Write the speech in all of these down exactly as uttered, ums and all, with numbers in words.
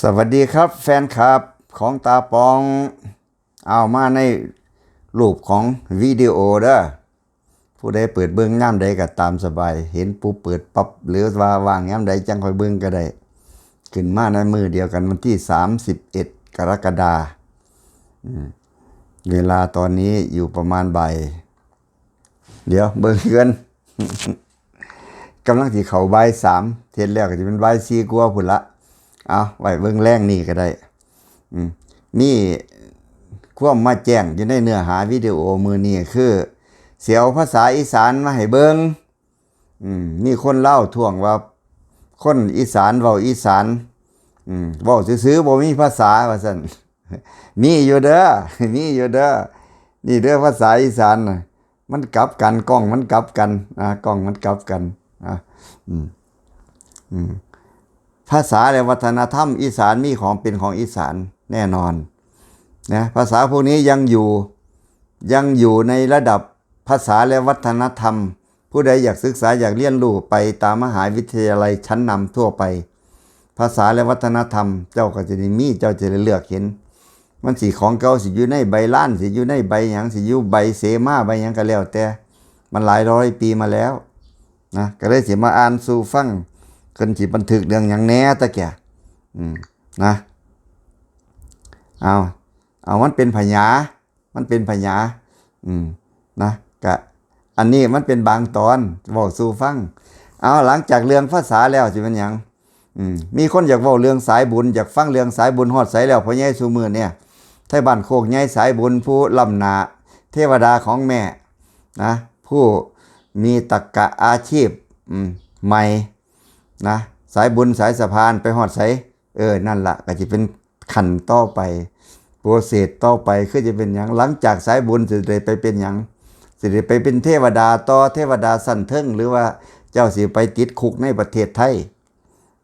สวัสดีครับแฟนคลับของตาปอง เอามาในรูปของวิดีโอเด้อ ผู้ใดเปิดเบิ่งยามใดก็ตามสบาย เห็นปุ๊บเปิดปั๊บ หรือว่าว่างยามใดจั่งค่อยเบิ่งก็ได้ ขึ้นมาในมื้อเดียวกันวันที่สามสิบเอ็ดกรกฎาคม อืม เวลาตอนนี้อยู่ประมาณบ่าย เดี๋ยวเบิ่งเฮือน กำลังสิเข้าบ่ายสาม เฮ็ดแล้วก็สิเป็นบ่ายสี่กว่าพุ้นละ เอาไว้เบิ่งแลงนี่ก็ได้ อืม มีความมาแจ้งอยู่ในเนื้อหาวิดีโอมื้อนี้คือ สิเอาภาษาอีสานมาให้เบิ่ง อืม มีคนลาวท้วงว่า คนอีสานเว้าอีสาน อืม เว้าซื่อๆบ่มีภาษาว่าซั่น มีอยู่เด้อ มีอยู่เด้อ นี่เด้อภาษาอีสานน่ะ มันกลับกัน กล้องมันกลับกัน อ่ะ กล้องมันกลับกัน อ่ะ อืม อืม ภาษาและวัฒนธรรมอีสานมีของเป็นของอีสานแน่นอน นะ ภาษาพวกนี้ยังอยู่ ยังอยู่ในระดับภาษาและวัฒนธรรม ผู้ใดอยากศึกษาอยากเรียนรู้ไปตามมหาวิทยาลัยชั้นนำทั่วไป ภาษาและวัฒนธรรม เจ้าก็จะได้มี เจ้าจะได้เลือกเห็น มันสิของเก่าสิอยู่ในใบลาน สิอยู่ในใบหยัง สิอยู่ใบเสมา ใบหยังก็แล้วแต่ มันหลายร้อยปีมาแล้ว นะ ก็เลยสิมาอ่านสู่ฟัง เพิ่นสิบันทึกเรื่องหยังแหน่ตะแก่ อืม นะ เอา เอา มันเป็นผญา มันเป็นผญา อืม นะ กะ อันนี้มันเป็นบางตอน เว้าสู่ฟัง เอา หลังจากเรื่องภาษาแล้วสิเป็นหยัง อืม มีคนอยากเว้าเรื่องสายบุญ อยากฟังเรื่องสายบุญฮอดไสแล้ว พ่อใหญ่ซุมื้อเนี่ย ไทบ้านโคกใหญ่สายบุญ ผู้ล้ำหน้า เทวดาของแม่ นะ ผู้มีตรรกะอาชีพ อืม ใหม่ นะ สายบุญสายสะพานไปฮอดไส เออ นั่นละก็สิเป็นขั้นต่อไป process ต่อไปคือจะเป็นหยัง หลังจากสายบุญสิได้ไปเป็นหยัง สิได้ไปเป็นเทวดาต่อ เทวดาชั้นเทิง หรือว่าเจ้าสิไปติดคุกในประเทศไทย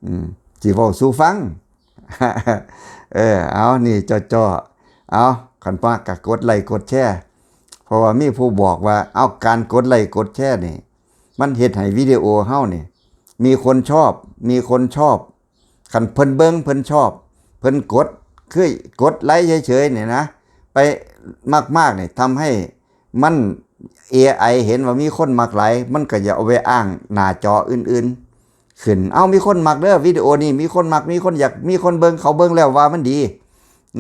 อืม สิเว้าสู่ฟัง เออ เอา นี่จ่อๆ เอา คันมักก็กดไลค์กดแชร์ เพราะว่ามีผู้บอกว่า เอา การกดไลค์กดแชร์นี่ มันเฮ็ดให้วิดีโอเฮานี่ มีคนชอบ มีคนชอบ คันเพิ่นเบิ่งเพิ่นชอบ เพิ่นกด คือกดไลค์เฉยๆ นี่นะ ไปมากๆ นี่ ทำให้มัน เอไอ เห็นว่ามีคนมักหลาย มันก็จะเอาไปอ้างหน้าจออื่นๆ ขึ้น เอา มีคนมักเด้อ วิดีโอนี้มีคนมัก มีคนอยาก มีคนเบิ่ง เขาเบิ่งแล้วว่ามันดี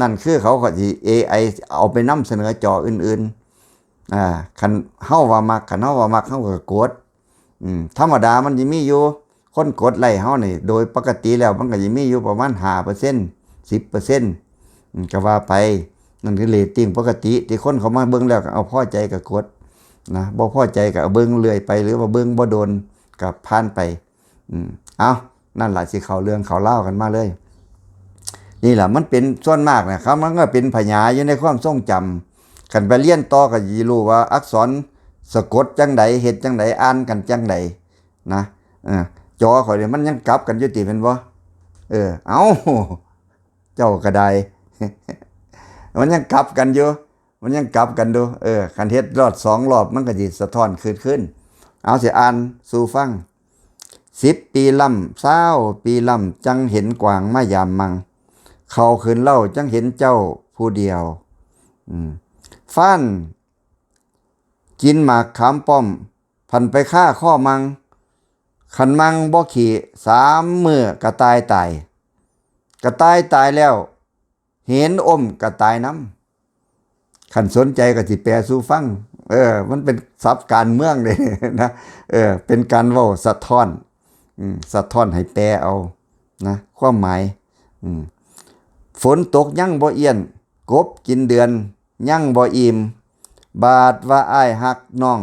นั่นคือเขาก็สิ เอไอ เอาไปนำเสนอจออื่นๆ อ่า คันเฮาว่ามัก คันเฮาว่ามัก เฮาก็กด อืม ธรรมดามันสิมีอยู่ คนกดไลค์เฮานี่ โดยปกติแล้วมันก็สิมีอยู่ประมาณห้าเปอร์เซ็นต์ สิบเปอร์เซ็นต์ อืม ก็ว่าไป นั่นคือเรตติ้งปกติ ที่คนเขามาเบิ่งแล้วก็เอาพอใจก็กด นะ บ่พอใจก็เบิ่งเรื่อยไป หรือว่าเบิ่งบ่โดนก็ผ่านไป อืม เอา นั่นล่ะ สิเข้าเรื่องเข้าราวกันมาเลย นี่ล่ะ มันเป็นส่วนมากนะครับ มันก็เป็นผญาอยู่ในความทรงจำ คันไปเรียนต่อก็สิรู้ว่าอักษรสะกดจั่งใด เฮ็ดจั่งใด อ่านกันจั่งใด นะ เออ จอข้อยนี่มันยังกลับกันอยู่ติแม่นบ่ เออ เอ้า เจ้าก็ได้ มันยังกลับกันอยู่ มันยังกลับกันอยู่ เออ คันเฮ็ดรอบสองรอบมันก็สิสะท้อนคืนขึ้น เอา สิอ่านสู่ฟัง สิบปีล่ำ ซาวปีล่ำ จั่งเห็นกวางมายามมัง เข้าขึ้นเล้าจั่งเห็นเจ้าผู้เดียว อืม ฟ้านกินหมากขามป้อม พันไปฆ่าข้อมัง คันมังบ่ขี้ สามมื้อกระต่ายตาย กระต่ายตายแล้ว เห็นอ้มกระต่ายนำ คันสนใจก็สิแปลสู่ฟัง เออ มันเป็นศัพท์การเมืองเด้ นะ เออ เป็นการเว้าสะท้อน อืม สะท้อนให้แปลเอา นะ ความหมาย อืม ฝนตกยังบ่เอี้ยน กบกินเดือนยังบ่อิ่ม บาดว่าอ้ายฮักน้อง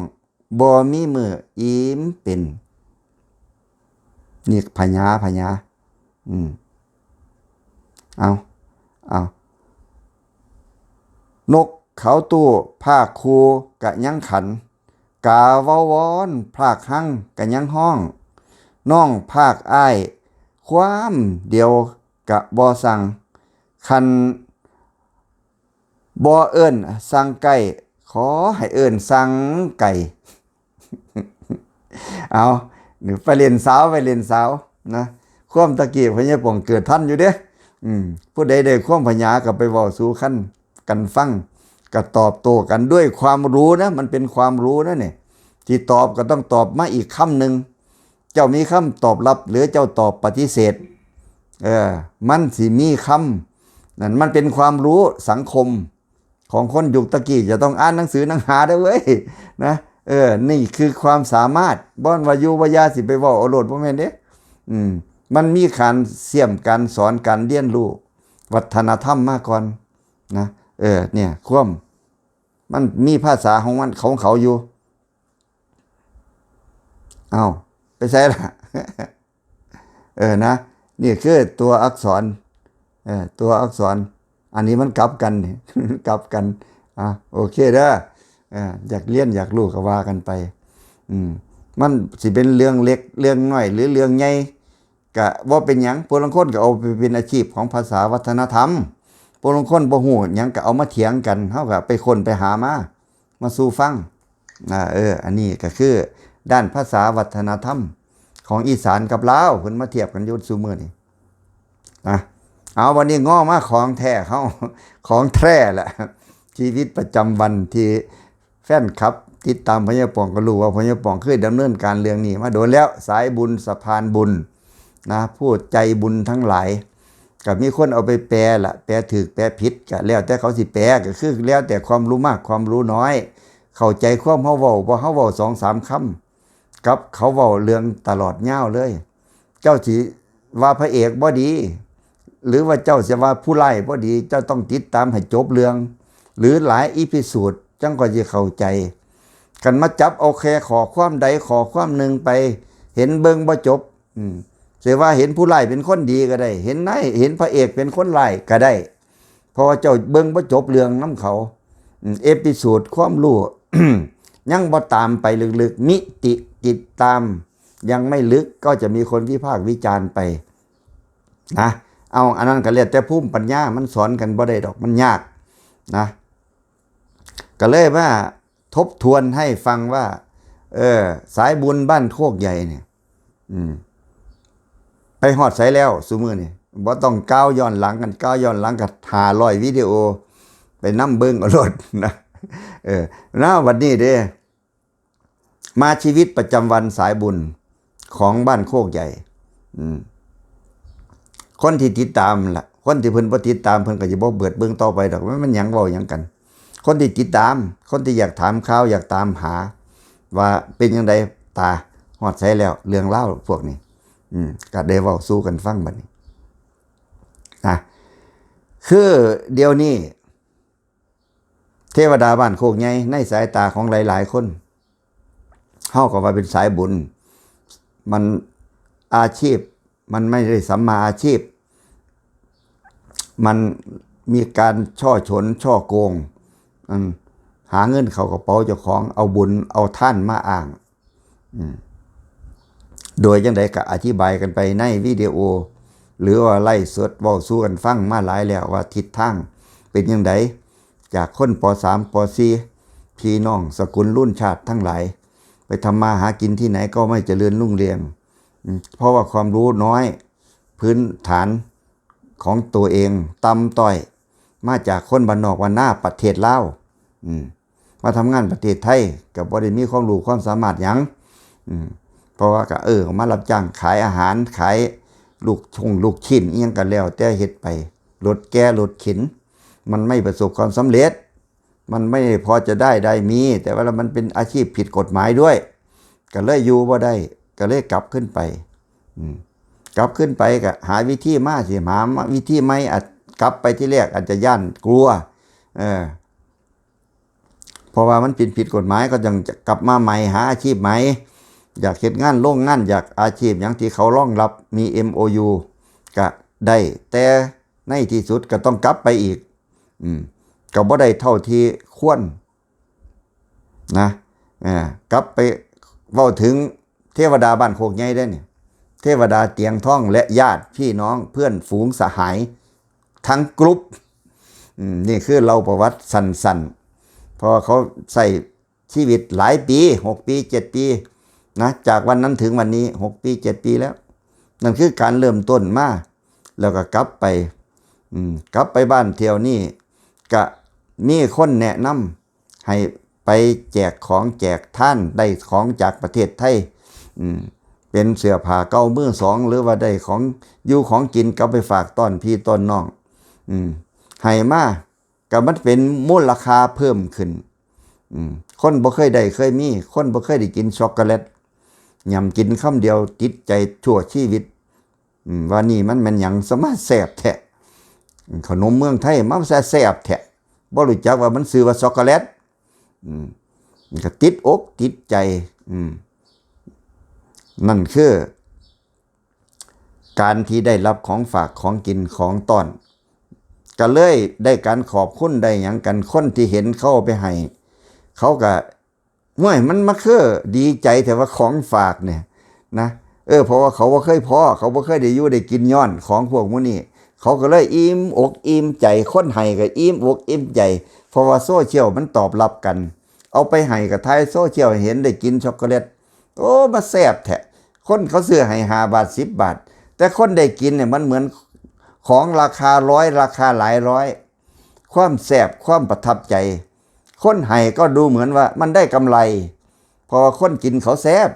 บ่มีมื้ออิ่มเป็น นี่ผญา ผญา อืม เอา เอา นกเขาตู้พากคู่กะยังขัน กาเว้าวอนพากฮังกะยังฮ้อง น้องพากอ้าย ความเดียวกะบ่สั่ง คัน บ่เอิ้นสั่งใกล้ ขอให้เอิ้นสั่งไกล เอา ไปเล่นสาว ไปเล่นสาว นะ ความตะกี้พญาป่องเกิดทันอยู่เด้ อืม ผู้ใดได้ความผญาก็ไปเว้าสู่กัน กันฟัง ก็ตอบโต้กันด้วยความรู้นะ มันเป็นความรู้นะเนี่ย ที่ตอบก็ต้องตอบมาอีกคำหนึ่ง เจ้ามีคำตอบรับ หรือเจ้าตอบปฏิเสธ เออ มันสิมีคำ นั่นมันเป็นความรู้สังคม ของคนยุคตะกี้ จะต้องอ่านหนังสือหนังหาได้เว้ย นะ เออ นี่คือความสามารถ บ่อนว่าอยู่ว่ายาสิไปเว้าเอาโลด บ่แม่นเด้ อืม มันมีการเสี่ยมการสอนการเรียนรู้วัฒนธรรมมาก่อน นะ เออ เนี่ย ความ มันมีภาษาของมัน ของเขาอยู่ เอ้า ไปใส่ละ เออ นะ นี่คือตัวอักษร เออ ตัวอักษร อันนี้มันกลับกันนี่ กลับกัน อ่ะ โอเคเด้อ เออ อยากเรียนอยากรู้ก็ว่ากันไป อืม มันสิเป็นเรื่องเล็กเรื่องน้อย หรือเรื่องใหญ่ ก็บ่เป็นหยัง ผู้ลางคนก็เอาไปเป็นอาชีพของภาษาวัฒนธรรม ผู้ลางคนบ่ฮู้หยังก็เอามาเถียงกัน เฮาก็ไปค้นไปหามา มาสู่ฟัง อ่า เออ อันนี้ก็คือด้านภาษาวัฒนธรรมของอีสานกับลาว เพิ่นมาเทียบกันอยู่ซุมื้อนี้ นะ เอา วันนี้ง้อมาของแท้เฮา ของแท้แหละ ชีวิตประจำวันที่แฟนคลับติดตามพญาป๋องก็รู้ว่าพญาป๋องเคยดำเนินการเรื่องนี้มาโดนแล้ว สายบุญสะพานบุญ นะ ผู้ใจบุญทั้งหลาย ก็มีคนเอาไปแปลละ แปลถูกแปลผิด ก็แล้วแต่เขาสิแปล ก็คือแล้วแต่ความรู้มากความรู้น้อย เข้าใจความเฮาเว้า บ่เฮาเว้าสองสามคำ กับเขาเว้าเรื่องตลอดยาวเลย เจ้าสิว่าพระเอกบ่ดี หรือว่าเจ้าสิว่าผู้ร้ายบ่ดี เจ้าต้องติดตามให้จบเรื่อง หรือหลายอีพิโซด จั่งก็สิเข้าใจ คันมาจับเอาแค่ข้อความใดข้อความหนึ่งไป เห็นเบิ่งบ่จบ อืม สิว่าเห็นผู้ร้ายเป็นคนดีก็ได้ เห็นนาย เห็นพระเอกเป็นคนร้ายก็ได้ เพราะว่าเจ้าเบิ่งบ่จบเรื่องนำเขา อืม อีพิโซดความรู้ ยังบ่ตามไปลึกๆ มิติติดตาม ยังไม่ลึก ก็จะมีคนวิพากษ์วิจารณ์ไป นะ เอา อันนั้นก็แล้วแต่ภูมิปัญญา มันสอนกันบ่ได้ดอก มันยาก นะ ก็เลยว่าทบทวนให้ฟังว่า เออ สายบุญบ้านโคกใหญ่เนี่ย อืม ไปฮอดไสแล้วซุมื้อนี่ บ่ต้องกล่าวย้อนหลังกัน กล่าวย้อนหลังก็ห้าร้อยวิดีโอ ไปนำเบิ่งเอาโลดนะ เออ นะ วันนี้เด้ มาชีวิตประจำวันสายบุญของบ้านโคกใหญ่ อืม คนที่ติดตามล่ะ คนที่เพิ่นบ่ติดตาม เพิ่นก็สิบ่เปิดเบิ่งต่อไปดอก มัน มันหยังเว้าหยังกัน คนที่ติดตาม คนที่อยากถามข่าว อยากตามหา ว่าเป็นจั่งใด ตา ฮอดไสแล้ว เรื่องราวพวกนี้ อืม ก็ได้เว้าสู่กันฟังบัดนี้ นะ คือเดี๋ยวนี้ เทวดาบ้านโคกใหญ่ ในสายตาของหลายๆคน เฮาก็ว่าเป็นสายบุญ มัน อาชีพ มันไม่ได้สัมมาอาชีพ มันมีการฉ้อฉลฉ้อโกง อืม หาเงินเข้ากระเป๋าเจ้าของ เอาบุญเอาทานมาอ้าง อืม โดยจั่งใดก็อธิบายกันไปในวิดีโอ หรือว่าไลฟ์สดเว้าสู่กันฟังมาหลายแล้วว่าทิศทางเป็นจั่งใด จากคน ป.สาม ป.สี่ พี่น้องสกุลรุ่นชาติทั้งหลาย ไปทำมาหากินที่ไหนก็ไม่เจริญรุ่งเรือง อืม เพราะว่าความรู้น้อย พื้นฐานของตัวเองต่ำต้อย มาจากคนบ้านนอกบ้านนาประเทศลาว อืม มาทำงานประเทศไทย ก็บ่ได้มีความรู้ความสามารถหยัง อืม เพราะว่าก็ เออ มารับจ้างขายอาหาร ขายลูกชงลูกชิ้นอิหยังก็แล้วแต่เฮ็ดไป รถแก่รถเข็น มันไม่ประสบความสำเร็จ มันไม่พอจะได้ได้มี แต่ว่ามันเป็นอาชีพผิดกฎหมายด้วย ก็เลยอยู่บ่ได้ ก็เลยกลับขึ้นไป อืม กลับขึ้นไปก็หาวิธีมาสิ หาวิธีใหม่ อาจกลับไปที่แรกอาจจะย้านกลัว เออ เพราะว่ามันผิด ผิดกฎหมาย ก็ยังจะกลับมาใหม่ หาอาชีพใหม่ อยากเฮ็ดงานโรงงาน อยากอาชีพหยังที่เขารองรับ มี เอ็ม โอ ยู ก็ได้ แต่ในที่สุดก็ต้องกลับไปอีก อืม ก็บ่ได้เท่าที่ควร นะ อ่า กลับไปเว้าถึงเทวดาบ้านโคกใหญ่เด้อนี่ เทวดาเตียงทองและญาติพี่น้องเพื่อนฝูงสหายทั้งกลุ่ม อืม นี่คือเล่าประวัติสั้นๆ เพราะว่าเขาใช้ชีวิตหลายปี หกปี เจ็ดปี นะ จากวันนั้นถึงวันนี้ หกปี เจ็ดปีแล้ว นั่นคือการเริ่มต้นมา แล้วก็กลับไป อืม กลับไปบ้านเที่ยวนี้ ก็มีคนแนะนำให้ไปแจกของแจกทาน ได้ของจากประเทศไทย อืม เป็นเสื้อผ้าเก่ามือสอง หรือว่าได้ของอยู่ของกินกลับไปฝากต้อนพี่ต้อนน้อง อืม ให้มา ก็มันเป็นมูลค่าเพิ่มขึ้น อืม คนบ่เคยได้เคยมี คนบ่เคยได้กินช็อกโกแลต ยำกินคำเดียวติดใจชั่วชีวิต อืม ว่านี่มันแม่นหยัง สมาแซ่บแท้ ขนมเมืองไทยมันแซ่บแท้ บ่รู้จักว่ามันชื่อว่าช็อกโกแลต อืม มันก็ติดอกติดใจ อืม นั่นคือ การที่ได้รับของฝากของกินของต้อน ก็เลยได้การขอบคุณได้หยังกัน คนที่เห็นเขาเอาไปให้ เขาก็ "ห้วย มันมาคือดีใจแท้ว่าของฝากเนี่ย" นะ เออ เพราะว่าเขาบ่เคยพ้อ เขาบ่เคยได้อยู่ได้กินย้อนของพวกหมู่นี้ เขาก็เลยอิ่มอกอิ่มใจ คนให้ก็อิ่มอกอิ่มใจ เพราะว่าโซเชียลมันตอบรับกัน เอาไปให้ก็ถ่ายโซเชียลให้เห็นได้กินช็อกโกแลต โอ้ มาแซ่บแท้ คนเขาซื้อให้ห้าบาท สิบบาท แต่คนได้กินเนี่ยมันเหมือนของราคาร้อย ราคาหลายร้อย ความแซ่บ ความประทับใจ คนให้ก็ดูเหมือนว่ามันได้กำไร เพราะว่าคนกินเขาแซ่บ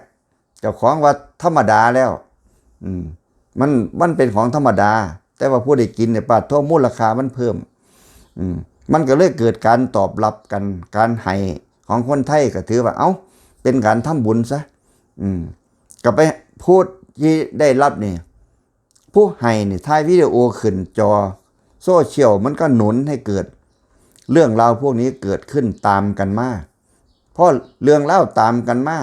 เจ้าของว่าธรรมดาแล้ว อืม มัน มันเป็นของธรรมดา แต่ว่าผู้ได้กินเนี่ย ปาดโทษ มูลค่ามันเพิ่ม อืม มันก็เลยเกิดการตอบรับกัน การให้ของคนไทยก็ถือว่า เอ้า เป็นการทำบุญซะ อืม ก็ไป ผู้ที่ได้รับนี่ ผู้ให้นี่ถ่ายวิดีโอขึ้นจอโซเชียล มันก็หนุนให้เกิดเรื่องราวพวกนี้เกิดขึ้นตามกันมา เพราะเรื่องราวตามกันมา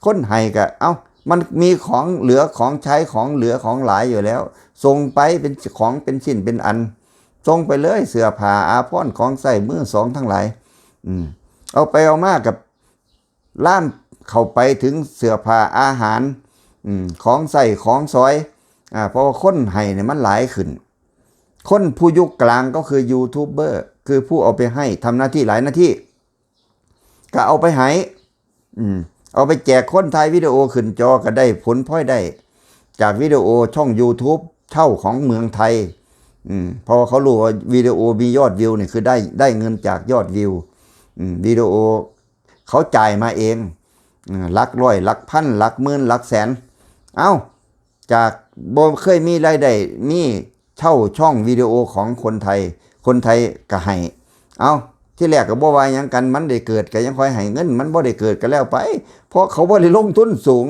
คนให้ก็ เอ้า มันมีของเหลือของใช้ของเหลือของหลายอยู่แล้ว ส่งไปเป็นของเป็นชิ้นเป็นอัน ส่งไปเลย เสื้อผ้าอาภรณ์ของใช้มือสองทั้งหลาย อืม เอาไปเอามากับ ลามเข้าไปถึงเสื้อผ้าอาหาร อืม ของใช้ของสอย อ่า เพราะว่าคนให้เนี่ยมันหลายขึ้น คนผู้อยู่กลางก็คือยูทูบเบอร์ คือผู้เอาไปให้ ทำหน้าที่หลายหน้าที่ ก็เอาไปให้ อืม เอาไปแจกคน ถ่ายวิดีโอขึ้นจอก็ได้ผลพลอยได้ จากวิดีโอช่องยูทูบเช่าของเมืองไทย อืม เพราะว่าเขารู้ว่าวิดีโอมียอดวิวเนี่ยคือได้ ได้เงินจากยอดวิว อืม วิดีโอเขาจ่ายมาเอง อืม หลักร้อย หลักพัน หลักหมื่น หลักแสน เอ้า จากบ่เคยมีรายได้ มีเช่าช่องวิดีโอของคนไทย คนไทยก็ให้ เอ้า ที่แรกก็บ่ว่าหยังกัน มันได้เกิดก็ยังค่อยให้เงิน มันบ่ได้เกิดก็แล้วไป เพราะเขาบ่ได้ลงทุนสูง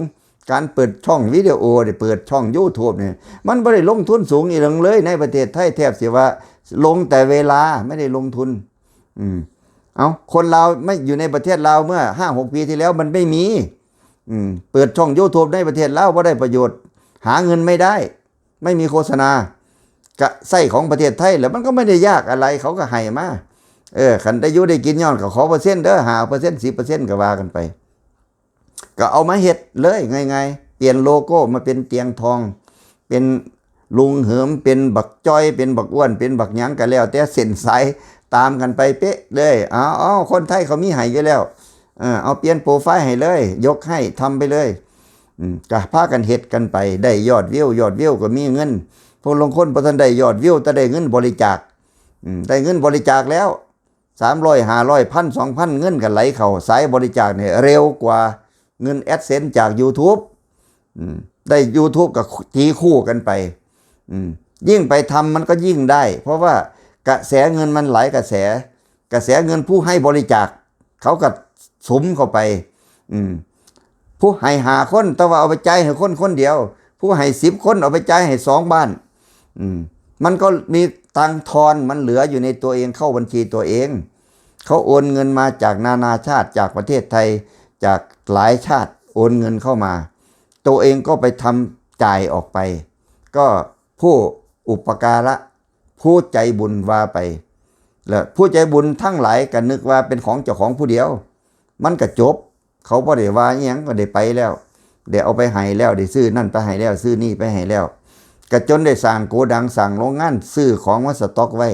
การเปิดช่องวิดีโอเนี่ย เปิดช่องยูทูบเนี่ย มันบ่ได้ลงทุนสูงอีหยังเลย ในประเทศไทยแทบสิว่าลงแต่เวลา ไม่ได้ลงทุน อืม เอ้า คนลาวไม่อยู่ในประเทศลาวเมื่อห้าหกปีที่แล้วมันไม่มี อืม เปิดช่องยูทูบในประเทศลาวบ่ได้ประโยชน์ หาเงินไม่ได้ ไม่มีโฆษณา ก็ใช้ของประเทศไทยแหละ มันก็ไม่ได้ยากอะไร เขาก็ให้มา เออ คันได้อยู่ได้กินย้อนก็ขอเปอร์เซ็นต์เด้อ ห้าเปอร์เซ็นต์ สิบเปอร์เซ็นต์ ก็ว่ากันไป ก็เอามาเฮ็ดเลยง่ายๆ เปลี่ยนโลโก้มาเป็นเตียงทอง เป็นลุงเหิม เป็นบักจ้อย เป็นบักอ้วน เป็นบักหยังก็แล้วแต่ เส้นสายตามกันไปเป๊ะเลย เอา เอา คนไทยเขามีให้อยู่แล้ว เออ เอาเปลี่ยนโปรไฟล์ให้เลย ยกให้ ทำไปเลย อืม ก็พากันเฮ็ดกันไป ได้ยอดวิว ยอดวิวก็มีเงิน พวกลางคนบ่ทันได้ยอดวิว แต่ได้เงินบริจาค อืม ได้เงินบริจาคแล้ว สามร้อย ห้าร้อย พัน สองพัน เงินก็ไหลเข้า สายบริจาคเนี่ยเร็วกว่าเงิน แอดเซนส์ จากยูทูบ อืม ได้ยูทูบก็ตีคู่กันไป อืม ยิ่งไปทำมันก็ยิ่งได้ เพราะว่ากระแสเงินมันไหลกระแส กระแสเงินผู้ให้บริจาค เขาก็สุมเข้าไป อืม ผู้ให้ห้าคน แต่ว่าเอาไปจ่ายให้คนคนเดียว ผู้ให้สิบคน เอาไปจ่ายให้สองบ้าน อืม มันก็มีตังค์ทอน มันเหลืออยู่ในตัวเอง เข้าบัญชีตัวเอง เขาโอนเงินมาจากนานาชาติ จากประเทศไทย จากหลายชาติ โอนเงินเข้ามา ตัวเองก็ไปทำจ่ายออกไป ก็ผู้อุปการะ ผู้ใจบุญว่าไป แล้วผู้ใจบุญทั้งหลายก็นึกว่าเป็นของเจ้าของผู้เดียว มันก็จบ เขาบ่ได้ว่าอิหยัง ก็ได้ไปแล้ว ได้เอาไปให้แล้ว ได้ซื้อนั่นไปให้แล้ว ซื้อนี่ไปให้แล้ว ก็จนได้สร้างโกดัง สร้างโรงงาน ซื้อของมาสต็อกไว้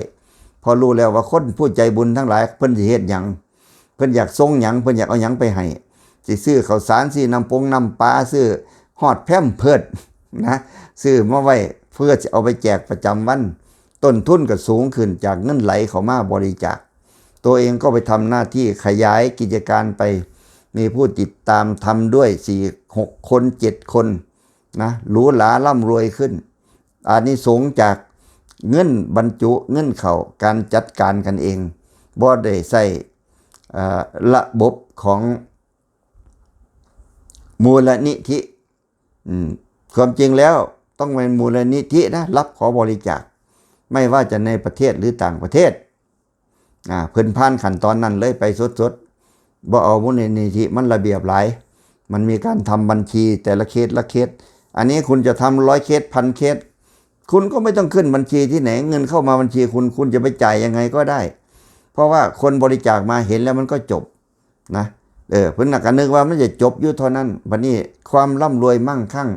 เพราะรู้แล้วว่าคนผู้ใจบุญทั้งหลาย เพิ่นสิเฮ็ดหยัง เพิ่นอยากส่งหยัง เพิ่นอยากเอาหยังไปให้ สิซื้อข้าวสาร ซื้อน้ำปงน้ำปลา ซื้อฮอดแพมเพิร์สนะ ซื้อมาไว้เพื่อจะเอาไปแจกประจำวัน ต้นทุนก็สูงขึ้นจากเงินไหลเข้ามาบริจาค ตัวเองก็ไปทำหน้าที่ขยายกิจการไป มีผู้ติดตามทำด้วยสี่หกคนเจ็ดคนนะ หรูหราร่ำรวยขึ้น อานิสงส์จากเงินบรรจุเงินเข้า การจัดการกันเอง บ่ได้ใช้ เอ่อ ระบบของมูลนิธิ อืม ความจริงแล้วต้องเป็นมูลนิธินะ รับขอบริจาค ไม่ว่าจะในประเทศหรือต่างประเทศ อ่า เพิ่นผ่านขั้นตอนนั้นเลยไปสดๆ บ่เอามูลนิธิ มันระเบียบหลาย มันมีการทำบัญชีแต่ละเคสละเคส อันนี้คุณจะทำร้อยเคส พันเคส คุณก็ไม่ต้องขึ้นบัญชีที่ไหน เงินเข้ามาบัญชีคุณ คุณจะไปจ่ายยังไงก็ได้ เพราะว่าคนบริจาคมาเห็นแล้วมันก็จบนะ เออ เพิ่นน่ะก็นึกว่ามันจะจบอยู่เท่านั้น บัดนี้ความร่ำรวยมั่งคั่ง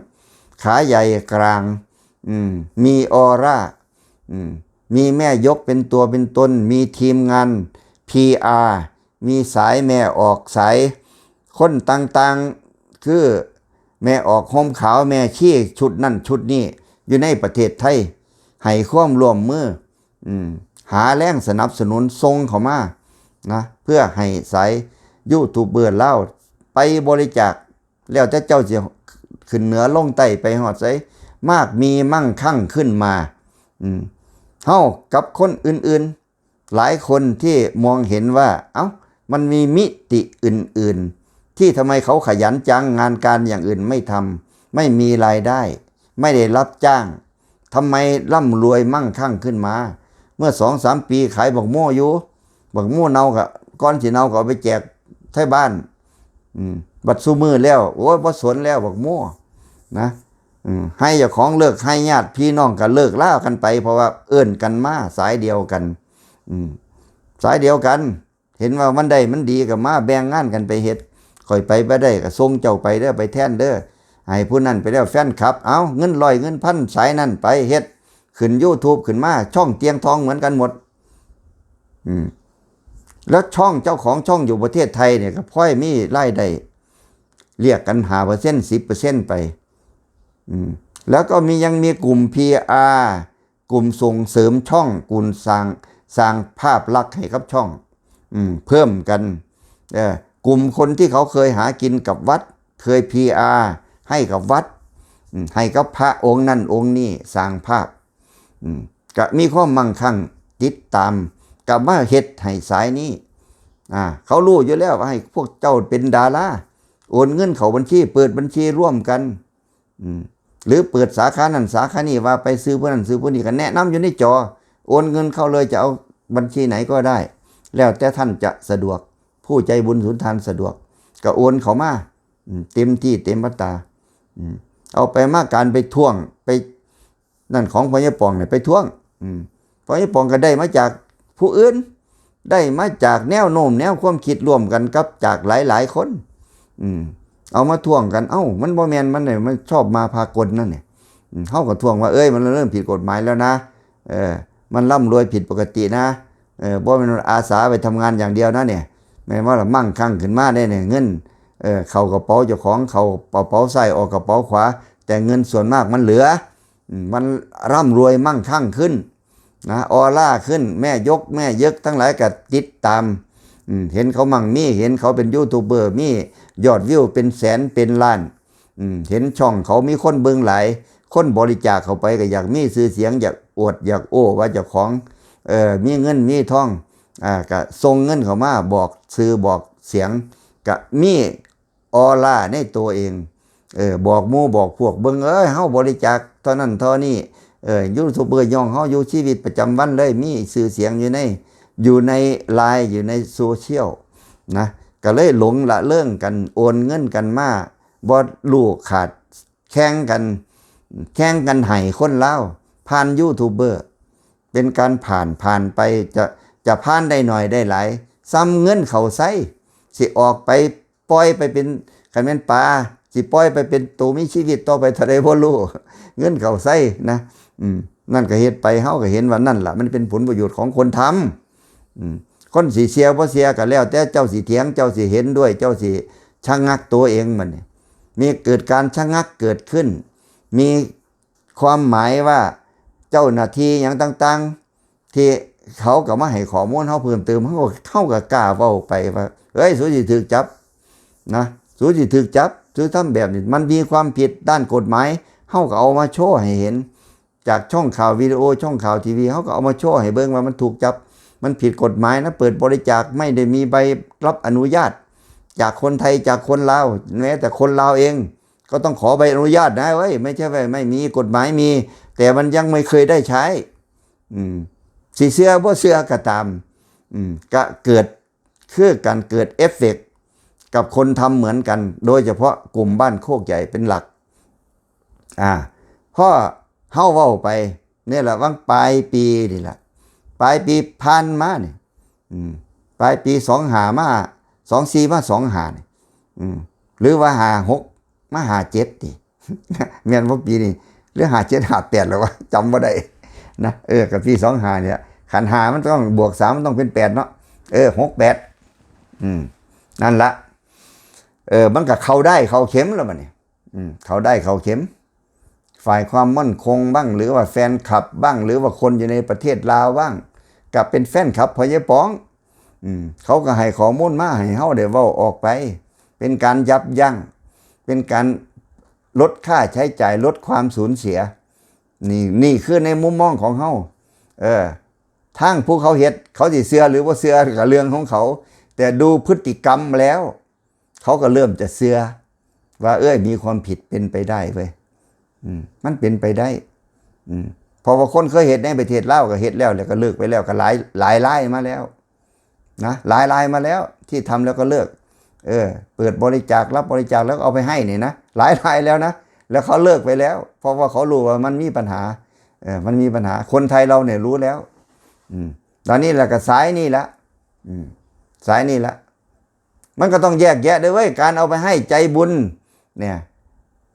ขาใหญ่กลาง อืม มีออร่า อืม มีแม่ยกเป็นตัวเป็นตน มีทีมงาน พีอาร์ มีสายแม่ออก สายคนต่างๆ คือแม่ออกห่มขาว แม่ชีชุดนั่นชุดนี้ อยู่ในประเทศไทย ให้ความร่วมมือ อืม หาแรงสนับสนุนส่งเข้ามานะ เพื่อให้สายยูทูบเบอร์ลาวไปบริจาค แล้วแต่เจ้าสิขึ้นเหนือลงใต้ไปฮอดไส มากมีมั่งคั่งขึ้นมา อืม เฮากับคนอื่นๆ หลายคนที่มองเห็นว่า เอ้า มันมีมิติอื่นๆ ที่ทำไมเขาขยันจัง งานการอย่างอื่นไม่ทำ ไม่มีรายได้ ไม่ได้รับจ้าง ทำไมร่ำรวยมั่งคั่งขึ้นมา เมื่อสองสามปีขายบักโม่อยู่ บักโม่เน่าก็ ก่อนสิเน่าก็เอาไปแจกไทบ้าน อืม บัดซุมื้อแล้ว โอ้ย บ่สนแล้วบักโม่นะ อืม ไฮ่เจ้าของเลิก ไฮ่ญาติพี่น้องก็เลิกลากันไป เพราะว่าเอิ้นกันมาสายเดียวกัน อืม สายเดียวกัน เห็นว่ามันได้มันดีก็มาแบ่งงานกันไปเฮ็ด ข่อยไปบ่ได้ก็ส่งเจ้าไปเด้อ ไปแทนเด้อ ให้ผู้นั้นไปแล้ว แฟนคลับ เอาเงินร้อยเงินพันสายนั้นไปเฮ็ด ขึ้นยูทูบขึ้นมา ช่องเตียงทองเหมือนกันหมด อืม แล้วช่องเจ้าของช่องอยู่ประเทศไทยเนี่ยก็พลอยมีรายได้ เรียกกันห้าเปอร์เซ็นต์ สิบเปอร์เซ็นต์ ไป อืม แล้วก็มี ยังมีกลุ่มพีอาร์ กลุ่มส่งเสริมช่อง กลุ่มสร้าง สร้างภาพลักษณ์ให้กับช่อง อืม เพิ่มกัน เอ่อ กลุ่มคนที่เขาเคยหากินกับวัด เคยพีอาร์ให้กับวัด อืม ให้กับพระองค์นั่นองค์นี้ สร้างภาพ อืม ก็มีความมั่งคั่งติดตาม ก็มาเฮ็ดให้สายนี้ อ่า เขารู้อยู่แล้วว่าให้พวกเจ้าเป็นดารา โอนเงินเข้าบัญชี เปิดบัญชีร่วมกัน อืม หรือเปิดสาขานั้นสาขานี้ ว่าไปซื้อผู้นั้นซื้อผู้นี้ ก็แนะนำอยู่ในจอ โอนเงินเข้าเลย จะเอาบัญชีไหนก็ได้ แล้วแต่ท่านจะสะดวก ผู้ใจบุญสุนทานสะดวก ก็โอนเข้ามา อืม เต็มที่เต็มอัตรา อืม เอาไปมาการไปทวงไป นั่นของพ่อใหญ่ปองเนี่ยไปทวง อืม พ่อใหญ่ปองก็ได้มาจากผู้อื่น ได้มาจากแนวโน้มแนวความคิดร่วมกันกับจากหลายๆคน อืม เอามาทวงกัน เอ้า มันบ่แม่น มันเนี่ย มันชอบมาพากลนั่นเนี่ย อืม เฮาก็ทวงว่า เอ้ย มันเริ่มผิดกฎหมายแล้วนะ เออ มันร่ำรวยผิดปกตินะ เออ บ่แม่นอาสาไปทำงานอย่างเดียวนะเนี่ย แม่นว่าละมั่งคั่งขึ้นมาได้เนี่ย เงิน เออ เข้ากระเป๋าเจ้าของ เข้ากระเป๋าซ้าย ออกกระเป๋าขวา แต่เงินส่วนมากมันเหลือ อืม มันร่ำรวยมั่งคั่งขึ้นนะ ออร่าขึ้น แม่ยกแม่เยิกทั้งหลายก็ติดตาม อืม เห็นเขามั่งมี เห็นเขาเป็นยูทูบเบอร์ มียอดวิวเป็นแสนเป็นล้าน อืม เห็นช่องเขามีคนเบิ่งหลาย คนบริจาคเข้าไปก็อยากมีชื่อเสียง อยากอวดอยากโอ้ว่าเจ้าของ เออ มีเงินมีทอง อ่า ก็ส่งเงินเข้ามาบอกชื่อบอกเสียง ก็มีออร่าในตัวเอง เออ บอกหมู่บอกพวก เบิ่ง เอ้ย เฮาบริจาคเท่านั้นเท่านี้ เออ ยูทูบเบอร์ย่องเฮาอยู่ชีวิตประจำวันเลย มีชื่อเสียงอยู่ใน อยู่ในไลน์ อยู่ในโซเชียลนะ ก็เลยหลงละเลิงกัน โอนเงินกันมา บ่รู้ขาด แข่งกัน แข่งกันให้คนลาว ผ่านยูทูบเบอร์ เป็นการผ่าน ผ่านไป จะ จะผ่านได้หน่อยได้หลาย ส่ำเงินเข้าไส้ สิออกไป ปล่อยไปเป็น คันแม่นปลา สิปล่อยไปเป็นตัวมีชีวิตต่อไปเท่าใดบ่รู้ เงินเข้าไส้นะ อืม นั่นก็เฮ็ดไป เฮาก็เห็นว่านั่นล่ะ มันเป็นผลประโยชน์ของคนทำ อืม คนสิเชื่อบ่เชื่อก็แล้วแต่เจ้าสิเถียง เจ้าสิเห็นด้วย เจ้าสิชะงักตัวเอง บัดนี้ มีเกิดการชะงักเกิดขึ้น มีความหมายว่า เจ้าหน้าที่หยังต่างๆ ที่เขาก็มาให้ข้อมูลเฮาเพิ่มเติม เฮาก็ เฮาก็กล้าเว้าไปว่า เอ้ย สูสิถูกจับนะ สูสิถูกจับ สูทำแบบนี้ มันมีความผิดด้านกฎหมาย เฮาก็เอามาโชว์ให้เห็น จากช่องข่าววิดีโอ ช่องข่าวทีวี เฮาก็เอามาโชว์ให้เบิ่งว่ามันถูกจับ มันผิดกฎหมายนะ เปิดบริจาคไม่ได้มีใบรับอนุญาต จากคนไทย จากคนลาว แม้แต่คนลาวเอง ก็ต้องขอใบอนุญาตนะเว้ย ไม่ใช่ว่าไม่มี กฎหมายมี แต่มันยังไม่เคยได้ใช้ อืม สิเชื่อบ่เชื่อก็ตาม อืม ก็เกิด คือการเกิดเอฟเฟกต์กับคนทำเหมือนกัน โดยเฉพาะกลุ่มบ้านโคกใหญ่เป็นหลัก อ่า พอเฮาเว้าไป เนี่ยแหละ หว่างปลายปีนี่แหละ ปลายปีผ่านมานี่ อืม ปลายปีสองห้ามา สองสี่มาสองห้านี่ อืม หรือว่าห้าหกมาห้าเจ็ดนี่ แม่นบ่ปีนี้ หรือห้าเจ็ดห้าแปดแล้ววะ จำบ่ได้นะ เออ กับปีสองห้าเนี่ย คันห้ามันต้องบวกสาม มันต้องเป็นแปดเนาะ เออ หกแปด อืม นั่นละ เออ มันก็เข้าด้ายเข้าเข็มแล้วบัดนี้ อืม เข้าด้ายเข้าเข็ม ฝ่ายความมั่นคงบ้าง หรือว่าแฟนคลับบ้าง หรือว่าคนอยู่ในประเทศลาวบ้าง ก็เป็นแฟนคลับพ่อใหญ่ป๋อง อืม เขาก็ให้ข้อมูลมาให้เฮาได้เว้าออกไป เป็นการยับยั้ง เป็นการลดค่าใช้จ่าย ลดความสูญเสีย นี่ นี่คือในมุมมองของเฮา เออ ทางผู้เขาเฮ็ด เขาสิเชื่อหรือบ่เชื่อก็เรื่องของเขา แต่ดูพฤติกรรมแล้ว เขาก็เริ่มจะเชื่อ ว่า เอ้ย มีความผิดเป็นไปได้เว้ย อืม มันเป็นไปได้ อืม เพราะว่าคนเคยเฮ็ดในประเทศลาวก็เฮ็ดแล้ว แล้วก็เลิกไปแล้ว ก็หลาย หลายรายมาแล้ว นะ หลายรายมาแล้ว ที่ทำแล้วก็เลิก เออ เปิดบริจาครับบริจาคแล้วก็เอาไปให้นี่นะ หลายรายแล้วนะ แล้วเขาเลิกไปแล้ว เพราะว่าเขารู้ว่ามันมีปัญหา เออ มันมีปัญหา คนไทยเราเนี่ยรู้แล้ว อืม ตอนนี้แหละก็สายนี่ละ อืม สายนี่ละ มันก็ต้องแยกแยะด้วยเว้ย การเอาไปให้ใจบุญ เนี่ย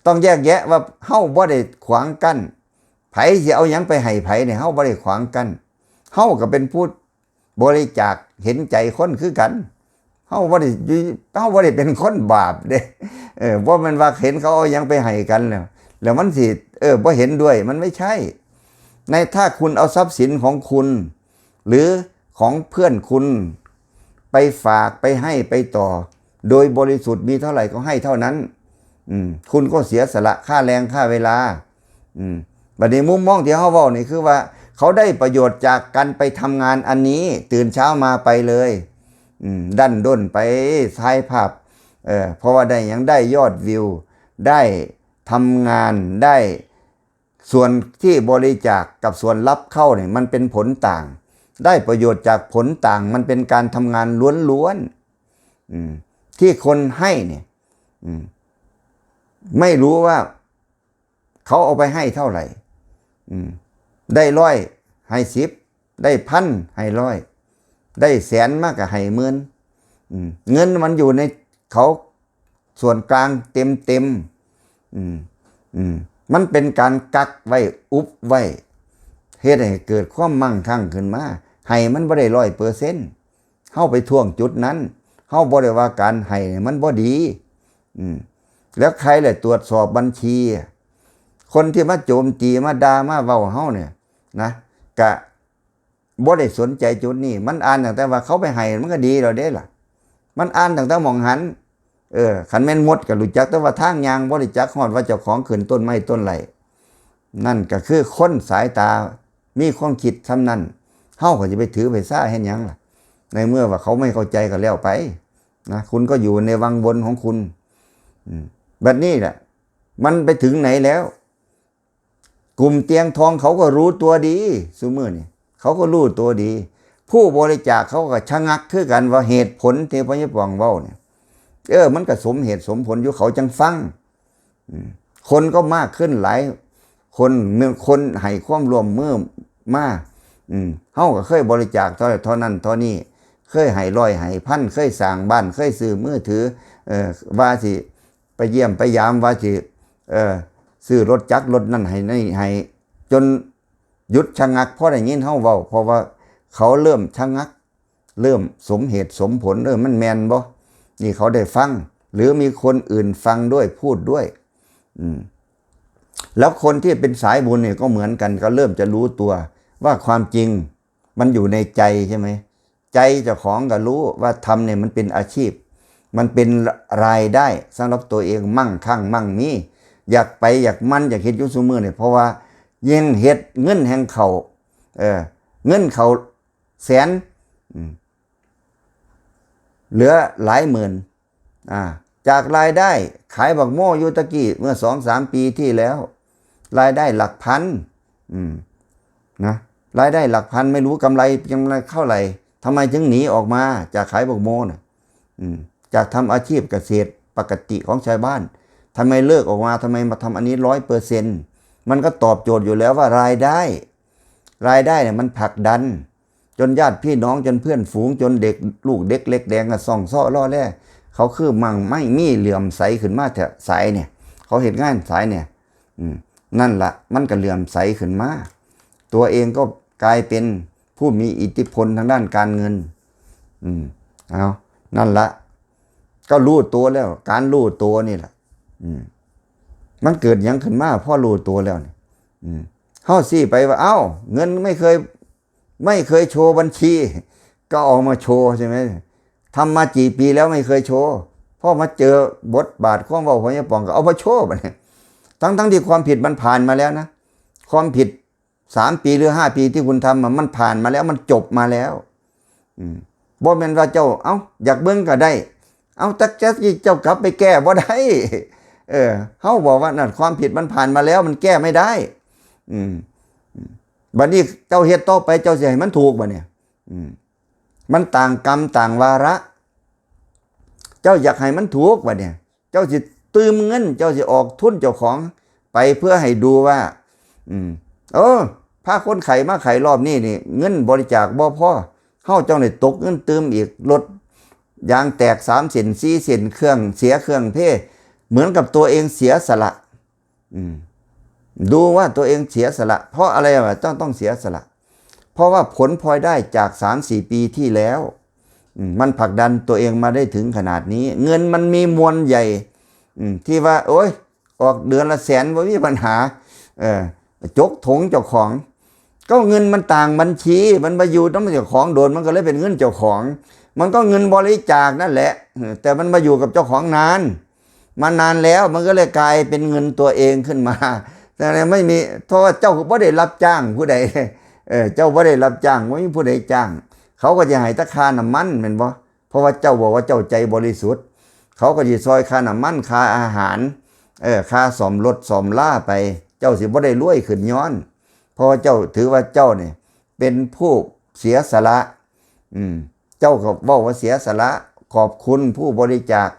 ต้องแยกแยะว่าเฮาบ่ได้ขวางกั้น ไผสิเอาหยังไปให้ไผเนี่ย เฮาบ่ได้ขวางกั้น เฮาก็เป็นผู้บริจาคเห็นใจคนคือกัน เฮาบ่ได้อยู่ เฮาบ่ได้เป็นคนบาปเด้ เออ บ่แม่นว่าเห็นเขาเอาหยังไปให้กันแล้ว แล้วมันสิ เออ บ่เห็นด้วย มันไม่ใช่ ใน ถ้าคุณเอาทรัพย์สินของคุณ หรือของเพื่อนคุณ ไปฝาก ไปให้ ไปต่อ โดยบริสุทธิ์ มีเท่าไหร่ก็ให้เท่านั้น อืม คุณก็เสียสละค่าแรงค่าเวลา อืม บัดนี้มุมมองที่เฮาเว้านี่คือว่า เขาได้ประโยชน์จากการไปทำงานอันนี้ ตื่นเช้ามาไปเลย อืม ดั้นด้นไปถ่ายภาพ เออ เพราะว่าได้หยัง ได้ยอดวิว ได้ทำงาน ได้ส่วนที่บริจาคกับส่วนรับเข้าเนี่ย มันเป็นผลต่าง ได้ประโยชน์จากผลต่าง มันเป็นการทำงานล้วนๆ อืม ที่คนให้เนี่ย อืม ไม่รู้ว่าเขาเอาไปให้เท่าไหร่ อืม ได้ร้อยให้สิบ ได้พันให้ร้อย ได้แสนมาก็ให้หมื่น อืม เงินมันอยู่ในเขาส่วนกลางเต็มๆ อืม อืม มันเป็นการกักไว้ อุบไว้ เฮ็ดให้เกิดความมั่งคั่งขึ้นมา ให้มันบ่ได้ร้อยเปอร์เซ็นต์ เฮาไปท่วงจุดนั้น เฮาบ่ได้ว่าการให้นี่มันบ่ดี อืม แล้วใครแหละตรวจสอบบัญชี คนที่มาโจมตี มาด่า มาเว้าเฮาเนี่ยนะ กะบ่ได้สนใจจุดนี้ มันอ่านตั้งแต่ว่าเขาไปให้ มันก็ดีแล้วเด้ล่ะ มันอ่านตั้งแต่หม่องหั้น เออ คันแม่นมดก็รู้จักแต่ว่าทางย่าง บ่ได้จักฮอดว่าเจ้าของขึ้นต้นไม้ต้นไร่ นั่นก็คือคนสายตามีความคิดส่ำนั้น เฮาก็สิไปถือไปซาเฮ็ดหยังล่ะ ในเมื่อว่าเขาไม่เข้าใจก็แล้วไปนะ คุณก็อยู่ในวังวนของคุณ อืม บัดนี้แหละ มันไปถึงไหนแล้ว กลุ่มเตียงทองเขาก็รู้ตัวดี ซุมื้อนี่ เขาก็รู้ตัวดี ผู้บริจาคเขาก็ชะงักคือกัน ว่าเหตุผลที่พ่อใหญ่ป๋องเว้าเนี่ย เออ มันก็สมเหตุสมผลอยู่ เขาจังฟัง อืม คนก็มากขึ้นหลาย คน เมื่อคนให้ความร่วมมือมา อืม เฮาก็เคยบริจาคเท่า เท่านั้นเท่านี้ เคยให้ร้อยให้พัน เคยสร้างบ้าน เคยซื้อมือถือ เอ่อ ว่าสิไปเยี่ยมไปยาม ว่าสิ เอ่อ ซื้อรถจักรรถนั่นให้นี่ให้ จนหยุดชะงัก พอได้ยินเฮาเว้า เพราะว่าเขาเริ่มชะงัก เริ่มสมเหตุสมผล เออ มันแม่นบ่ นี่เขาได้ฟัง หรือมีคนอื่นฟังด้วย พูดด้วย อืม แล้วคนที่เป็นสายบุญเนี่ยก็เหมือนกัน ก็เริ่มจะรู้ตัวว่าความจริงมันอยู่ในใจใช่ไหม ใจเจ้าของก็รู้ว่าทำเนี่ยมันเป็นอาชีพ มันเป็นรายได้สำหรับตัวเอง มั่งคั่งมั่งมี อยากไปอยากมันอยากเฮ็ดอยู่ซุมื้อเนี่ย เพราะว่ายิ่งเฮ็ดเงินแห่งเขา เออ เงินเขาแสน อืม เหลือหลายหมื่น อ่า จากรายได้ขายบักโม่อยู่ตะกี้เมื่อสองสามปีที่แล้ว รายได้หลักพัน อืม นะ รายได้หลักพัน ไม่รู้กำไรกำไรเท่าไหร่ ทำไมถึงหนีออกมาจากขายบักโม่น่ะ อืม จากทำอาชีพเกษตรปกติของชาวบ้าน ทำไมเลิกออกมา ทำไมมาทำอันนี้ร้อยเปอร์เซ็นต์ มันก็ตอบโจทย์อยู่แล้วว่ารายได้ รายได้เนี่ยมันผลักดัน จนญาติพี่น้อง จนเพื่อนฝูง จนเด็กลูกเด็กเล็กแดงก็ส่องซ้อล่อแล่ เขาคือมั่งไม่มีเหลื่อมใสขึ้นมาแถวสายเนี่ย เขาเฮ็ดงานสายเนี่ย อืม นั่นละมันก็เหลื่อมใสขึ้นมา ตัวเองก็กลายเป็นผู้มีอิทธิพลทางด้านการเงิน อืม เอา นั่นละ ก็รู้ตัวแล้ว การรู้ตัวนี่แหละ อืม มันเกิดหยังขึ้นมาพอรู้ตัวแล้วนี่ อืม เฮาซี้ไปว่า เอ้า เงินไม่เคย ไม่เคยโชว์บัญชี ก็เอามาโชว์ใช่ไหม ทำมากี่ปีแล้วไม่เคยโชว์ พอมาเจอบทบาทความเว้าของยายป่องก็เอามาโชว์บัดนี้ ทั้งๆ ที่ความผิดมันผ่านมาแล้วนะ ความผิดสามปีหรือห้าปีที่คุณทำอะ มันผ่านมาแล้ว มันจบมาแล้ว อืม บ่แม่นว่าเจ้า เอ้า อยากเบิ่งก็ได้ เอ้า แต่เจ้ากลับไปแก้บ่ได้ เออ เฮาบอกว่านั่นความผิดมันผ่านมาแล้ว มันแก้ไม่ได้ อืม บัดนี้เจ้าเฮ็ดต่อไป เจ้าสิให้มันถูกบ่เนี่ย อืม มันต่างกรรมต่างวาระ เจ้าอยากให้มันถูกบ่เนี่ย เจ้าสิตื่มเงิน เจ้าสิออกทุนเจ้าของไปเพื่อให้ดูว่า อืม เออ พาคนไข้มาไข้รอบนี้นี่ เงินบริจาคบ่พอ เฮาจั่งได้ตกเงินตื่มอีก รถยางแตกสามเส้นสี่เส้น เครื่องเสียเครื่องเพ เหมือนกับตัวเองเสียสละ อืม ดูว่าตัวเองเสียสละ เพราะอะไรวะ ต้อง ต้องเสียสละ เพราะว่าผลพลอยได้จากสามสี่ปีที่แล้ว อืม มันผลักดันตัวเองมาได้ถึงขนาดนี้ เงินมันมีมวลใหญ่ อืม ที่ว่า โอ้ย ออกเดือนละแสนบ่มีปัญหา เออ จกถงเจ้าของ ก็เงินมันต่างบัญชี มันมาอยู่นำเจ้าของโดน มันก็เลยเป็นเงินเจ้าของ มันก็เงินบริจาคนั่นแหละ เออ แต่มันมาอยู่กับเจ้าของนาน มานานแล้ว มันก็เลยกลายเป็นเงินตัวเองขึ้นมา แต่ไม่มี เพราะว่าเจ้าบ่ได้รับจ้างผู้ใด เออ เจ้าบ่ได้รับจ้าง บ่มีผู้ใดจ้าง เขาก็จะให้แต่ค่าน้ำมันแม่นบ่ เพราะว่าเจ้าบอกว่าเจ้าใจบริสุทธิ์ เขาก็สิซอยค่าน้ำมัน ค่าอาหาร เออ ค่าซ่อมรถซ่อมลาไป เจ้าสิบ่ได้รวยขึ้นย้อน เพราะว่าเจ้าถือว่าเจ้าเนี่ยเป็นผู้เสียสละ อืม เจ้าก็เว้าว่าเสียสละ ขอบคุณผู้บริจาค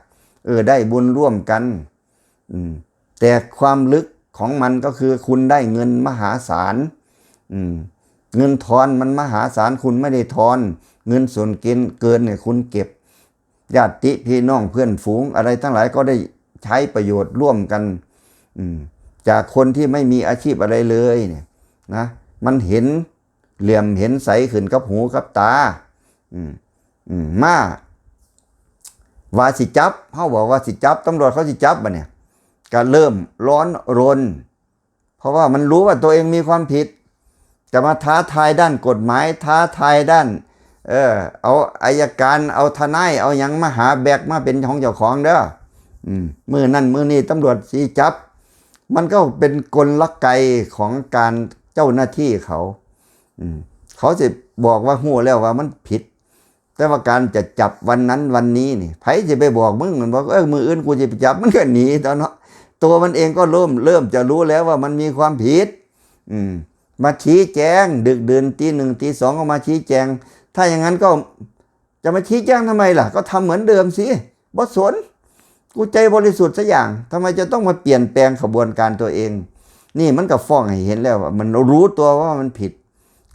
เออ ได้บุญร่วมกัน อืม แต่ความลึกของมันก็คือคุณได้เงินมหาศาล อืม เงินทอนมันมหาศาล คุณไม่ได้ทอน เงินส่วนเกิน เกินเนี่ยคุณเก็บ ญาติพี่น้องเพื่อนฝูงอะไรทั้งหลายก็ได้ใช้ประโยชน์ร่วมกัน อืม จากคนที่ไม่มีอาชีพอะไรเลยเนี่ยนะ มันเห็นเหลื่อมเห็นใสขึ้นกับหูกับตา อืม อืม มา ว่าสิจับ เฮาบอกว่าสิจับ ตำรวจเขาสิจับบัดเนี่ย ก็เริ่มร้อนรน เพราะว่ามันรู้ว่าตัวเองมีความผิด จะมาท้าทายด้านกฎหมาย ท้าทายด้าน เออ เอาอัยการ เอาทนาย เอาหยังมาหาแบกมาเป็นของเจ้าของเด้อ อืม มื้อนั้นมื้อนี้ตำรวจสิจับ มันก็เป็นกลไกของการเจ้าหน้าที่เขา อืม เขาสิบอกว่าฮู้แล้วว่ามันผิด แต่ว่าการจะจับวันนั้นวันนี้นี่ ไผสิไปบอกมึง มันบอก เออ มื้ออื่นกูสิไปจับ มันก็หนีตอนเนาะ ตัวมันเองก็เริ่ม เริ่มจะรู้แล้วว่ามันมีความผิด อืม มาชี้แจง ดึกดื่นตีหนึ่งตีสองก็มาชี้แจง ถ้าอย่างนั้นก็จะมาชี้แจงทำไมล่ะ ก็ทำเหมือนเดิมสิ บ่สน กูใจบริสุทธิ์สักอย่าง ทำไมจะต้องมาเปลี่ยนแปลงขบวนการตัวเอง นี่มันก็ฟ้องให้เห็นแล้วว่ามันรู้ตัวว่ามันผิด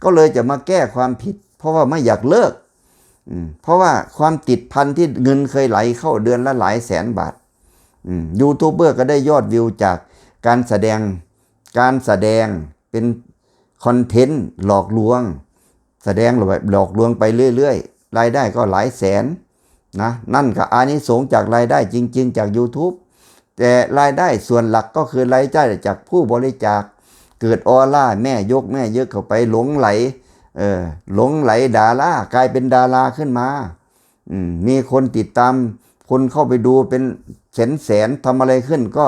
ก็เลยจะมาแก้ความผิด เพราะว่าไม่อยากเลิก อืม เพราะว่าความติดพันที่เงินเคยไหลเข้าเดือนละหลายแสนบาท อืม ยูทูบเบอร์ก็ได้ยอดวิวจากการแสดง การแสดงเป็นคอนเทนต์หลอกลวง แสดงหลอกลวงไปเรื่อยๆ รายได้ก็หลายแสนนะ นั่นก็อานิสงส์จากรายได้จริงๆ จาก YouTube แต่รายได้ส่วนหลักก็คือรายได้จากผู้บริจาค เกิดออร่าแม่ยกแม่เยอะเข้าไป หลงไหล เออ หลงไหลดารา กลายเป็นดาราขึ้นมา อืม มีคนติดตาม คนเข้าไปดูเป็นแสนแสน ทำอะไรขึ้นก็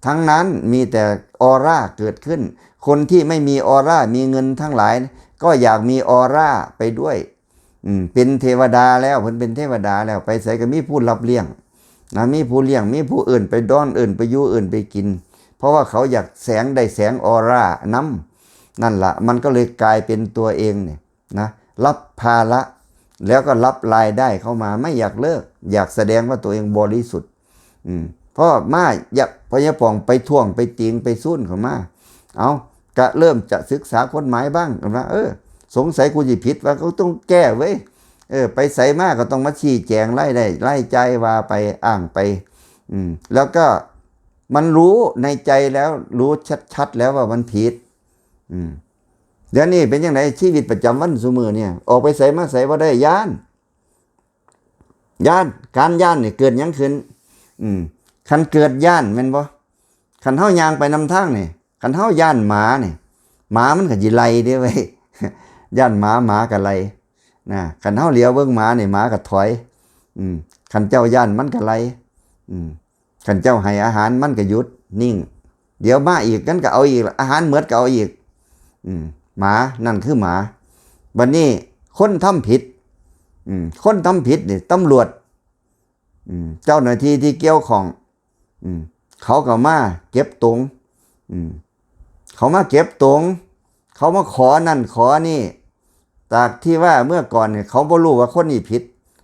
ทั้งนั้น มีแต่ออร่าเกิดขึ้น คนที่ไม่มีออร่า มีเงินทั้งหลาย ก็อยากมีออร่าไปด้วย อืม เป็นเทวดาแล้ว เพิ่นเป็นเทวดาแล้ว ไปไสก็มีผู้รับเลี้ยงนะ มีผู้เลี้ยง มีผู้เอิ้นไปดอน เอิ้นไปอยู่ เอิ้นไปกิน เพราะว่าเขาอยากแสง ได้แสงออร่านำ นั่นละ มันก็เลยกลายเป็นตัวเองเนี่ยนะ รับภาระ แล้วก็รับรายได้เข้ามา ไม่อยากเลิก อยากแสดงว่าตัวเองบริสุทธิ์ อืม เพราะมา อยาก พญาป่องไปท่วง ไปติง ไปซูนเขามา เอา ก็เริ่มจะศึกษากฎหมายบ้างว่า เออ สงสัยกูสิผิด ว่าเขาต้องแก้เว้ย เออ ไปไสมาก็ต้องมาชี้แจงรายได้รายจ่าย ว่าไปอ้างไป อืม แล้วก็มันรู้ในใจแล้ว รู้ชัดๆแล้วว่ามันผิด อืม เดี๋ยวนี้เป็นจั่งใด ชีวิตประจำวันซุมื้อเนี่ย ออกไปไสมาไสบ่ได้ ย้าน ย้าน การย้านนี่เกิดหยังขึ้น อืม คันเกิดย้านแม่นบ่ คันเฮาย่างไปนำทางนี่ คันเฮาย้านหมานี่ หมามันก็สิไล่เด้เว้ย ย้านหมา หมาก็ไล่นะ คันเฮาเหลียวเบิ่งหมานี่ หมาก็ถอย อืม คันเจ้าย้านมันก็ไล่ อืม คันเจ้าให้อาหารมันก็หยุด นิ่ง เดี๋ยวมาอีก มันก็เอาอีก อาหารหมดก็เอาอีก อืม หมา นั่นคือหมา บัดนี้คนทำผิด อืม คนทำผิดนี่ ตำรวจ อืม เจ้าหน้าที่ที่เกี่ยวข้อง อืม เขาก็มาเก็บตง อืม เขามาเก็บตง เขามาขอนั่นขอนี่ จากที่ว่าเมื่อก่อนเนี่ย เขาบ่รู้ว่าคนนี้ผิด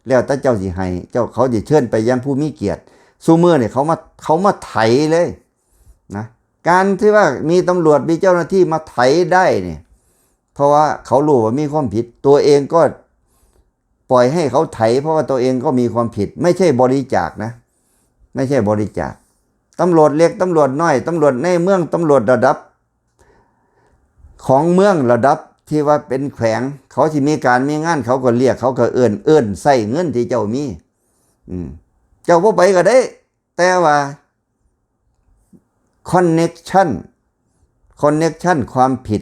แล้วแต่เจ้าสิให้ เจ้า เขาสิเชิญไปยังผู้มีเกียรติ ซุมื้อเนี่ย เขามา เขามาไถเลยนะ การที่ว่ามีตำรวจ มีเจ้าหน้าที่มาไถได้เนี่ย เพราะว่าเขารู้ว่ามีความผิด ตัวเองก็ปล่อยให้เขาไถ เพราะว่าตัวเองก็มีความผิด ไม่ใช่บริจาคนะ ไม่ใช่บริจาค ตำรวจเล็ก ตำรวจน้อย ตำรวจในเมือง ตำรวจระดับของเมือง ระดับที่ว่าเป็นแขวง เขาสิมีการมีงาน เขาก็เรียก เขาก็เอิ้น เอิ้นใช้เงินที่เจ้ามี อืม เจ้าบ่ไปก็ได้ แต่ว่า connection connection ความผิด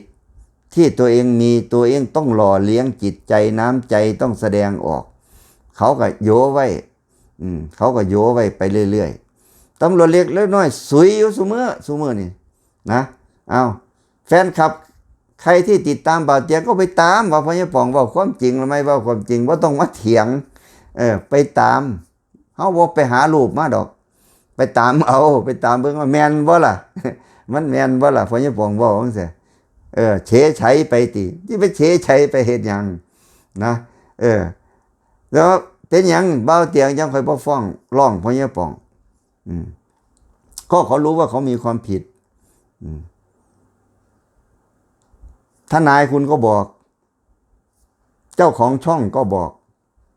ที่ตัวเองมี ตัวเองต้องหล่อเลี้ยงจิตใจ น้ำใจต้องแสดงออก เขาก็โยไว้ อืม เขาก็โยไว้ไปเรื่อยๆ ตำรวจเล็กเล็กน้อยสุยอยู่ซุมื้อ ซุมื้อนี่นะ เอา แฟนคลับ ใครที่ติดตามบ่าวเตียงก็ไปตาม ว่าพญาป่องเว้าความจริงหรือไม่เว้าความจริง บ่ต้องมาเถียง เออ ไปตาม เฮาบ่ไปหารูปมาดอก ไปตามเอา ไปตามเบิ่งว่าแม่นบ่ล่ะ มันแม่นบ่ล่ะ พญาป่องเว้าจั่งซี้ เออ เฉยไฉไปติ สิไปเฉยไฉไปเฮ็ดหยังนะ เออ แล้วเป็นหยังบ่าวเตียงจั่งค่อยบ่ฟ้องร้องพญาป่อง อืม ก็เขารู้ว่าเขามีความผิด อืม ทนายคุณก็บอก เจ้าของช่องก็บอก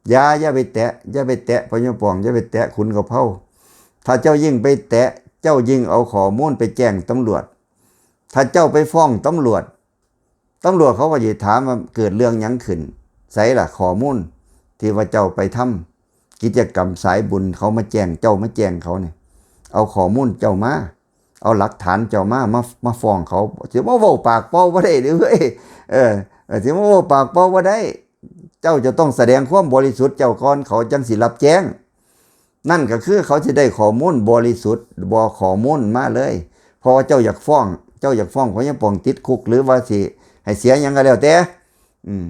อย่า อย่าไปแตะ อย่าไปแตะพญาป่อง อย่าไปแตะขุนกะเพรา ถ้าเจ้ายิ่งไปแตะ เจ้ายิ่งเอาข้อมูลไปแจ้งตำรวจ ถ้าเจ้าไปฟ้องตำรวจ ตำรวจเขาก็จะถามว่าเกิดเรื่องหยังขึ้น ไสล่ะข้อมูลที่ว่าเจ้าไปทำกิจกรรมสายบุญ เขามาแจ้ง เจ้ามาแจ้งเขาเนี่ย เอาข้อมูลเจ้ามา เอาหลักฐานเจ้ามา มา มาฟ้องเขา สิมาเว้าปากเปล่าบ่ได้เด้อเว้ย เออ เออ สิมาเว้าปากเปล่าบ่ได้ เจ้าจะต้องแสดงความบริสุทธิ์เจ้าก่อน เขาจั่งสิรับแจ้ง นั่นก็คือเขาสิได้ข้อมูลบริสุทธิ์ บ่ข้อมูลมาเลย เพราะว่าเจ้าอยากฟ้อง เจ้าอยากฟ้องพญาป่องติดคุก หรือว่าสิให้เสียหยังก็แล้วแต่ อืม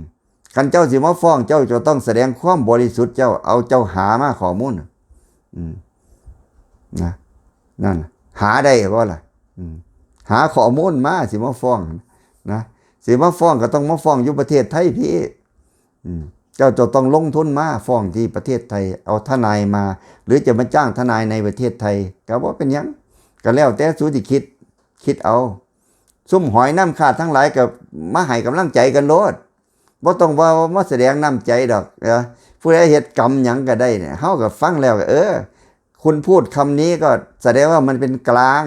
คันเจ้าสิมาฟ้อง เจ้าจะต้องแสดงความบริสุทธิ์เจ้า เอาเจ้าหามาข้อมูล อืม นะ นั่น หาได้บ่ล่ะ อืม หาข้อมูลมาสิมาฟ้องนะ สิมาฟ้องก็ต้องมาฟ้องอยู่ประเทศไทยพี้ อืม เจ้าจะต้องลงทุนมาฟ้องที่ประเทศไทย เอาทนายมา หรือจะมาจ้างทนายในประเทศไทย ก็บ่เป็นหยัง ก็แล้วแต่สูสิคิด คิดเอา ซุมหอยนางฟ้าทั้งหลายก็มาให้กำลังใจกันโลด บ่ต้องว่ามาแสดงน้ำใจดอก เออ ผู้ใดเฮ็ดกรรมหยังก็ได้เนี่ย เฮาก็ฟังแล้วก็ เออ คุณพูดคำนี้ก็แสดงว่ามันเป็นกลาง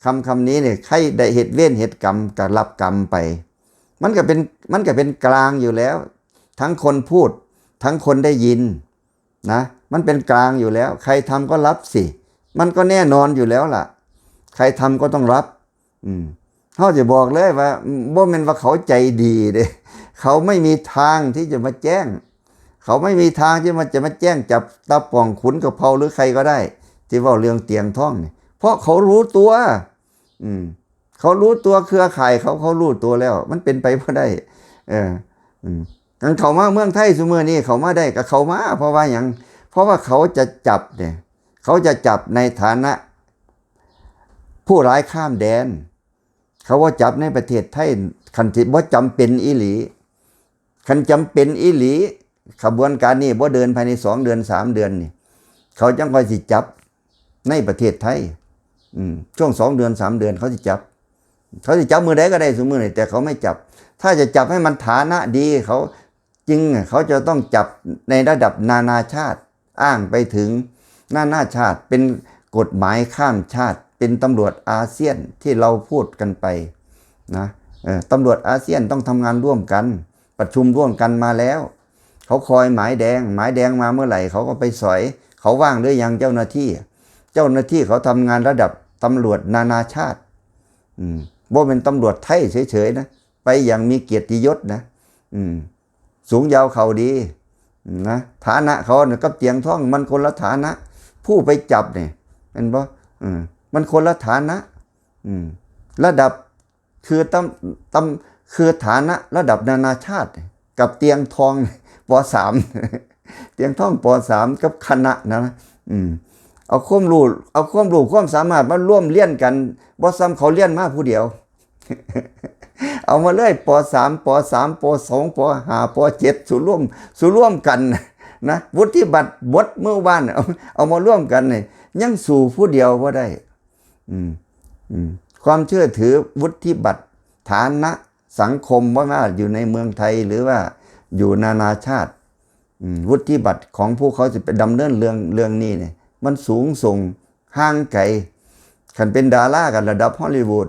คำ คำนี้เนี่ย ใครได้เฮ็ดเวรเฮ็ดกรรมก็รับกรรมไป มันก็เป็น มันก็เป็นกลางอยู่แล้ว ทั้งคนพูด ทั้งคนได้ยิน นะ มันเป็นกลางอยู่แล้ว ใครทำก็รับสิ มันก็แน่นอนอยู่แล้วล่ะ ใครทำก็ต้องรับ อืม เขาจะบอกเลยว่าบ่แม่นว่าเขาใจดีเด้ เขาไม่มีทางที่จะมาแจ้ง เขาไม่มีทางที่มันจะมาแจ้งจับตาป่อง ขุนกะเพราหรือใครก็ได้ ที่เว้าเรื่องเตียงทองนี่ เพราะเขารู้ตัว อืม เขารู้ตัวเครือข่ายเขา เขารู้ตัวแล้ว มันเป็นไปบ่ได้ เออ อืม คันเขามาเมืองไทยซุมื้อนี้ เขามาได้ก็เขามา เพราะว่าหยัง เพราะว่าเขาจะจับเนี่ย เขาจะจับในฐานะ ผู้ร้ายข้ามแดน เขาว่าจับในประเทศไทย คันที่บ่จำเป็นอีหลี คันจำเป็นอีหลี ขบวนการนี้บ่เดินภายในสองเดือนสามเดือนนี่ เขาจั่งค่อยสิจับในประเทศไทย อืม ช่วงสองเดือนสามเดือนเขาสิจับ เขาสิจับมื้อใดก็ได้ซุมื้อนี้ แต่เขาไม่จับ ถ้าจะจับให้มันฐานะดี เขาจึง เขาจะต้องจับในระดับนานาชาติ อ้างไปถึงนานาชาติ เป็นกฎหมายข้ามชาติ เป็นตำรวจอาเซียนที่เราพูดกันไปนะ เอ่อ ตำรวจอาเซียนต้องทำงานร่วมกัน ประชุมร่วมกันมาแล้ว เขาคอยหมายแดง หมายแดงมาเมื่อไหร่ เขาก็ไปสอย เขาว่างหรือยังเจ้าหน้าที่ เจ้าหน้าที่เขาทำงานระดับตำรวจนานาชาติ อืม บ่เป็นตำรวจไทยเฉยๆนะ ไปอย่างมีเกียรติยศนะ อืม สูงยาวเขาดีนะ ฐานะเขาเนี่ยกับเตียงทองมันคนละฐานะ ผู้ไปจับเนี่ย เห็นบ่ อืม มันคนละฐานะ อืม ระดับ คือตำ ตำ คือฐานะระดับนานาชาติ กับเตียงทอง ป.สาม เตียงทอง ป.สาม กับคณะนะ อืม เอาความรู้ เอาความรู้ความสามารถมาร่วมเรียนกัน บ่ซ้ำเขาเรียนมาผู้เดียว เอามาเลย ป.สาม ป.สาม ป.สอง ป.ห้า ป.เจ็ด สู่ร่วม สู่ร่วมกันนะ วุฒิบัตรหมดเมื่อวาน เอา เอามาร่วมกันเนี่ย ยังสู่ผู้เดียวบ่ได้ อืม อืม ความเชื่อถือวุฒิบัตร ฐานะสังคม ว่าอยู่ในเมืองไทยหรือว่าอยู่นานาชาติ อืม วุฒิบัตรของผู้เขาจะไปดำเนินเรื่อง เรื่องนี้เนี่ย มันสูงส่งห่างไกล คันเป็นดารากันระดับฮอลลีวูด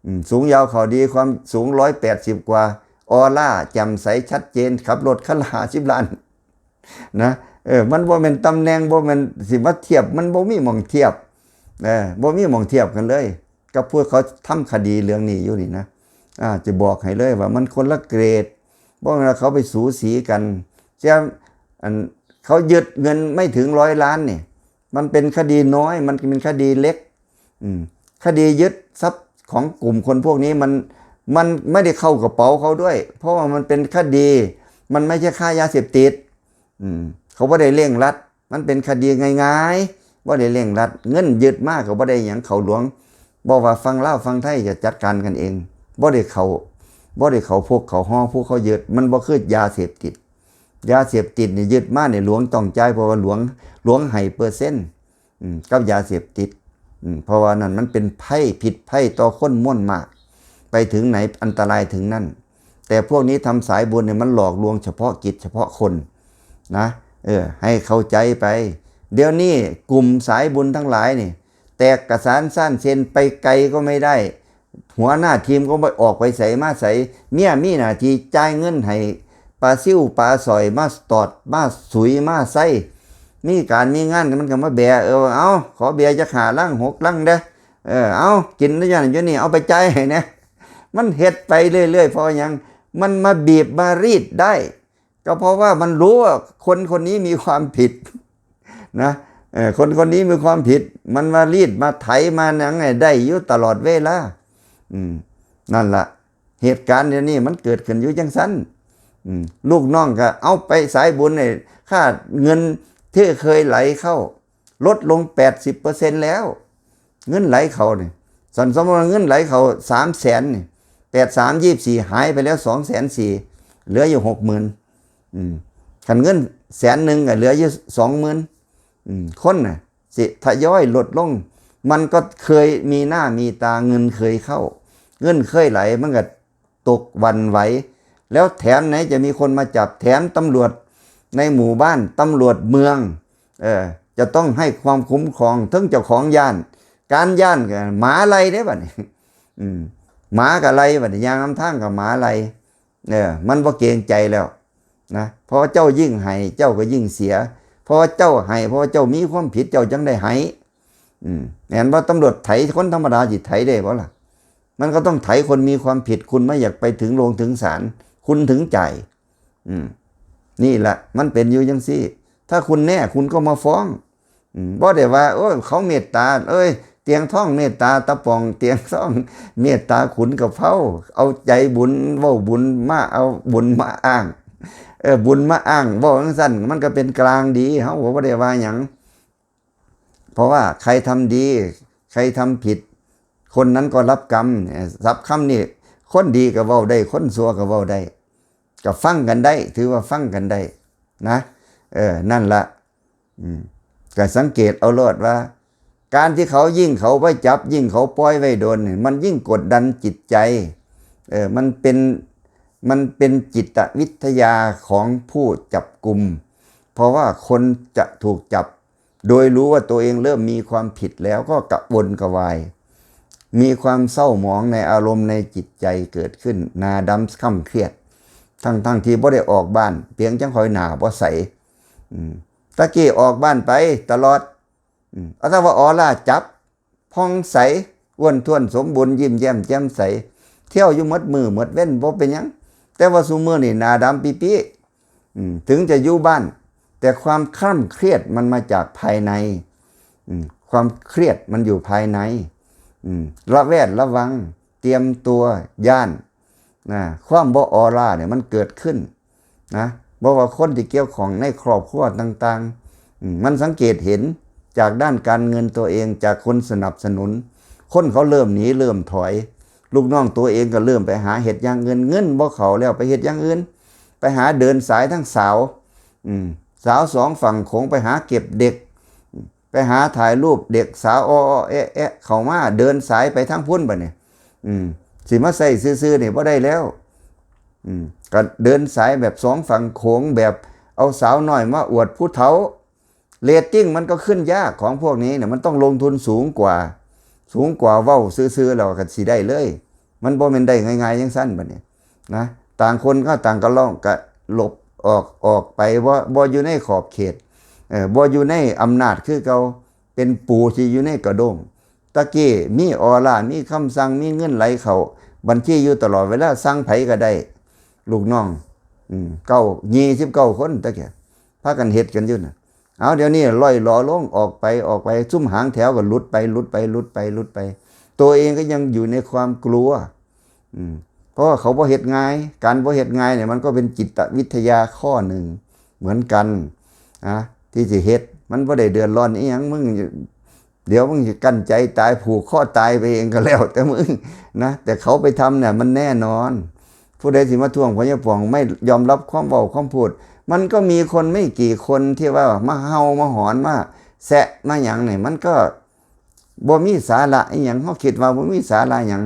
อืม สูงยาวเขาดี ความสูงร้อยแปดสิบกว่า ออร่าแจ่มใสชัดเจน ขับรถคันละห้าสิบล้าน นะ เออ มันบ่แม่นตำแหน่ง บ่แม่นสิมาเทียบ มันบ่มีหม่องเทียบ เออ บ่มีหม่องเทียบกันเลย กับพวกเขาทำคดีเรื่องนี้อยู่นี่นะ อ่า จะบอกให้เลยว่ามันคนละเกรด บ่แม่นว่าเขาไปสูสีกัน เสีย อัน เขายึดเงินไม่ถึงร้อยล้านนี่ มันเป็นคดีน้อย มันเป็นคดีเล็ก อืม คดียึดทรัพย์ของกลุ่มคนพวกนี้มัน มันไม่ได้เข้ากระเป๋าเขาด้วย เพราะว่ามันเป็นคดี มันไม่ใช่ค้ายาเสพติด อืม เขาบ่ได้เร่งรัด มันเป็นคดีง่ายๆ บ่ได้เร่งรัด เงินยึดมาก็บ่ได้หยัง เขาหลวง บอกว่าฝั่งลาวฝั่งไทยจะจัดการกันเอง บ่ได้เข้า บ่ได้เข้าพวกเขาฮอ พวกเขายึด มันบ่คือยาเสพติด ยาเสพติดนี่ยึดมาเนี่ยหลวงต้องจ่าย เพราะว่าหลวง หลวงให้เปอร์เซ็นต์ อืม กับยาเสพติด อืม เพราะว่านั่นมันเป็นภัย พิษภัยต่อคนมวลมาก ไปถึงไหนอันตรายถึงนั่น แต่พวกนี้ทำสายบุญเนี่ยมันหลอกลวงเฉพาะกิจเฉพาะคนนะ เออ ให้เข้าใจไป เดี๋ยวนี้กลุ่มสายบุญทั้งหลายนี่ แตกกระสานซ่านเซน ไปไกลก็ไม่ได้ หัวหน้าทีมก็บ่ออกไปไสมาไส เมียมีหน้าที่จ่ายเงินให้ปลาซิวปลาสอยมาตอดมาสุยมาใส่ มีการมีงานมันก็มาแบ เออ เอา ขอเบียร์จักห้าลังหกลังเด้อ เออ เอา กินแล้วอย่างนี้ เอาไปจ่ายให้แหน่ มันเฮ็ดไปเรื่อยๆ เพราะหยัง มันมาบีบมารีดได้ ก็เพราะว่ามันรู้ว่าคนคนนี้มีความผิดนะ เออ คนคนนี้มีความผิด มันมารีดมาไถมาหยังไงได้อยู่ตลอดเวลา อืม นั่นละ เหตุการณ์เดี๋ยวนี้มันเกิดขึ้นอยู่จังซั่น อืม ลูกน้องก็เอาไปสายบุญเนี่ย ค่าเงินที่เคยไหลเข้า ลดลงแปดสิบเปอร์เซ็นต์แล้ว เงินไหลเข้าเนี่ย สันสมมติว่าเงินไหลเข้าสามแสนนี่ แปดสามยี่สิบสี่ หายไปแล้วสองแสนสี่ เหลืออยู่หกหมื่น อืม คันเงินแสนหนึ่งก็เหลืออยู่สองหมื่น อืม คนน่ะ สิทยอยลดลง มันก็เคยมีหน้ามีตา เงินเคยเข้า เงินเคยไหล มันก็ตกหวั่นไหว แล้วแถมไหนจะมีคนมาจับ แถมตำรวจในหมู่บ้าน ตำรวจเมือง เออ จะต้องให้ความคุ้มครอง ทั้งเจ้าของย่าน การย่านก็หมาไล่ได้บัดนี้ อืม หมาก็ไล่บัดนี้ ย่างนำทางก็หมาไล่ เออ มันบ่เกรงใจแล้วนะ เพราะว่าเจ้ายิ่งให้ เจ้าก็ยิ่งเสีย เพราะว่าเจ้าให้ เพราะว่าเจ้ามีความผิด เจ้าจังได้ให้ อืม แม่นบ่ ตำรวจไถคนธรรมดาสิไถได้บ่ล่ะ มันก็ต้องไถคนมีความผิด คุณไม่อยากไปถึงโรงถึงศาล คุณถึงจ่าย อืม นี่แหละ มันเป็นอยู่จังซี่ ถ้าคุณแน่ คุณก็มาฟ้อง อืม บ่ได้ว่า โอ้ย เขาเมตตา เอ้ย เตียงทองเมตตา ตะปอง เตียงทองเมตตาขุนกะเพรา เอาใจบุญ เว้าบุญมา เอาบุญมาอ้าง เออ บุญมาอ้าง เว้าจั่งซั้น มันก็เป็นกลางดี เฮาก็บ่ได้ว่าหยัง เพราะว่าใครทำดี ใครทำผิด คนนั้นก็รับกรรม เนี่ย ศัพท์คำนี้ คนดีก็เว้าได้ คนชั่วก็เว้าได้ ก็ฟังกันได้ ถือว่าฟังกันได้นะ เออ นั่นละ อืม ก็สังเกตเอาโลดว่า การที่เขายิ่งเขาไว้จับ ยิ่งเขาปล่อยไว้โดนเนี่ย มันยิ่งกดดันจิตใจ เออ มันเป็น มันเป็นจิตวิทยาของผู้จับกุม เพราะว่าคนจะถูกจับ โดยรู้ว่าตัวเองเริ่มมีความผิดแล้วก็กระวนกระวาย มีความเศร้าหมองในอารมณ์ในจิตใจเกิดขึ้น หน้าดำคร่ำเครียด ทั้งๆที่บ่ได้ออกบ้าน เพียงจั่งค่อยหน้าบ่ใส อืม ตะกี้ออกบ้านไปตลอด อืม เอาแต่ว่าออร่าจับ ผ่องใส อ้วนท้วนสมบูรณ์ ยิ้มแย้มแจ่มใส เที่ยวอยู่หมดมื้อหมดเว็น บ่เป็นหยัง แต่ว่าซุมื้อนี่หน้าดำปี๋ๆ อืม ถึงจะอยู่บ้าน แต่ความคร่ำเครียดมันมาจากภายใน อืม ความเครียดมันอยู่ภายใน อืม ระแวดระวัง เตรียมตัว ย้าน นะ ความบ่ออร่าเนี่ยมันเกิดขึ้นนะ เพราะว่าคนที่เกี่ยวข้องในครอบครัวต่างๆ อืม มันสังเกตเห็นจากด้านการเงินตัวเอง จากคนสนับสนุน คนเขาเริ่มหนีเริ่มถอย ลูกน้องตัวเองก็เริ่มไปหาเฮ็ดอย่างอื่น เงินบ่เข้าแล้วไปเฮ็ดอย่างอื่น ไปหาเดินสายทั้งสาว อืม สาวสองฝั่งโขง ไปหาเก็บเด็ก ไปหาถ่ายรูปเด็กสาวอ้อๆแอะๆ เข้ามาเดินสายไปทางพุ้นบัดนี้ อืม สิมาใส่ซื่อๆนี่บ่ได้แล้ว อืม ก็เดินสายแบบสองฝั่งโขง แบบเอาสาวน้อยมาอวดผู้เฒ่า เรตติ้งมันก็ขึ้นยาก ของพวกนี้เนี่ย มันต้องลงทุนสูงกว่า สูงกว่าเว้าซื่อๆแล้วก็สิได้เลย มันบ่แม่นได้ง่ายๆจั่งซั้นบัดนี้นะ ต่างคนก็ต่างก็ร้องก็หลบออก ออกไป บ่ บ่อยู่ในขอบเขต เอ่อ บ่อยู่ในอำนาจคือเก่า เป็นปูที่อยู่ในกระด้ง ตะกี้มีออร่า มีคำสั่ง มีเงินไหลเข้าบัญชีอยู่ตลอดเวลา สั่งไผก็ได้ ลูกน้อง อืม เก้า ยี่สิบเก้าคนตะกี้ พากันเฮ็ดกันอยู่น่ะ เอา เดี๋ยวนี้ล่อยหลอลง ออกไป ออกไป ซุมหางแถวก็หลุดไป หลุดไป หลุดไป หลุดไป ตัวเองก็ยังอยู่ในความกลัว อืม เพราะว่าเขาบ่เฮ็ดง่าย การบ่เฮ็ดง่ายเนี่ย มันก็เป็นจิตวิทยาข้อหนึ่งเหมือนกันนะ ที่สิเฮ็ด มันบ่ได้เดือดร้อนอีหยัง มึง เดี๋ยวมึงจะกั้นใจตาย ผูกคอตายไปเองก็แล้วแต่มึงนะ แต่เขาไปทำเนี่ย มันแน่นอน ผู้ใดสิมาทวงพญาป่อง ไม่ยอมรับความเว้าความพูด มันก็มีคนไม่กี่คนที่ว่ามาเห่ามาหอน มาแซะมาหยังเนี่ย มันก็บ่มีสาระอีหยัง เขาคิดว่าบ่มีสาระหยัง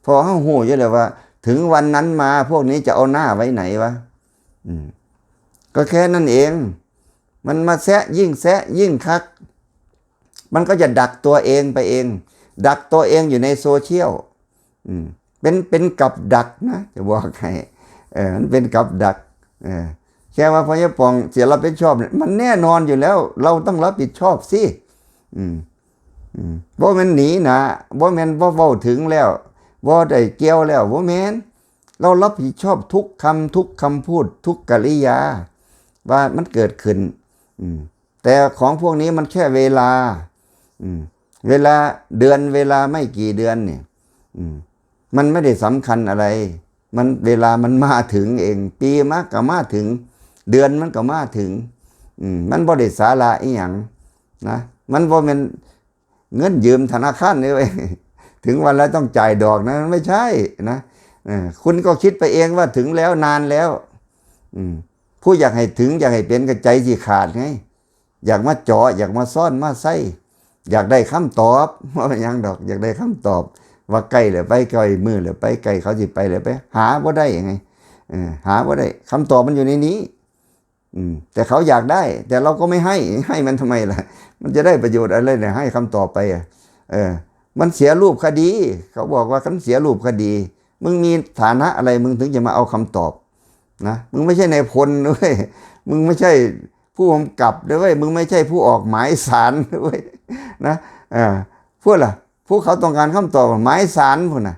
เพราะเขาฮู้อยู่แล้วว่า ถึงวันนั้นมา พวกนี้จะเอาหน้าไว้ไหนวะ อืม ก็แค่นั้นเอง มันมาแซะ ยิ่งแซะยิ่งคัก มันก็จะดักตัวเองไปเอง ดักตัวเองอยู่ในโซเชียล อืม เป็น เป็นกับดักนะ จะบอกให้ เออ มันเป็นกับดัก เออ แค่ว่าพญาป่องเสียรับผิดชอบเนี่ย มันแน่นอนอยู่แล้ว เราต้องรับผิดชอบสิ อืม อืม บ่แม่นหนีนะ บ่แม่นบ่เว้าถึงแล้ว บ่ได้เกี่ยวแล้ว บ่แม่น เรารับผิดชอบทุกคำ ทุกคำพูด ทุกกิริยา ว่ามันเกิดขึ้น อืม แต่ของพวกนี้มันแค่เวลา อืม เวลาเดือน เวลาไม่กี่เดือนเนี่ย อืม มันไม่ได้สำคัญอะไร มัน เวลามันมาถึงเอง ปีมาก็มาถึง เดือนมันก็มาถึง อืม มันบ่ได้สาระอีหยังนะ มันบ่แม่นเงินยืมธนาคารเลยเว้ย ถึงวันแล้วต้องจ่ายดอกนะ มันไม่ใช่นะ เออ คุณก็คิดไปเองว่าถึงแล้ว นานแล้ว อืม ผู้อยากให้ถึง อยากให้เป็น ก็ใจสิขาดไง อยากมาเจาะ อยากมาซ่อนมาใส่ อยากได้คำตอบ ว่าเป็นหยังดอก อยากได้คำตอบ ว่าใกล้แล้วไป ใกล้มื้อแล้วไป ใกล้เขาสิไปแล้วไป หาบ่ได้ไง เออ หาบ่ได้ คำตอบมันอยู่ในนี้ อืม แต่เขาอยากได้ แต่เราก็ไม่ให้ ให้มันทำไมล่ะ มันจะได้ประโยชน์อะไรเนี่ย ให้คำตอบไปอ่ะ เออ มันเสียรูปคดี เขาบอกว่ามันเสียรูปคดี มึงมีฐานะอะไร มึงถึงจะมาเอาคำตอบนะ มึงไม่ใช่นายพลด้วย มึงไม่ใช่ผู้กำกับด้วย มึงไม่ใช่ผู้ออกหมายศาลด้วยนะ อ่า พูดล่ะ ผู้เขาต้องการคำตอบ หมายสารพูดนะ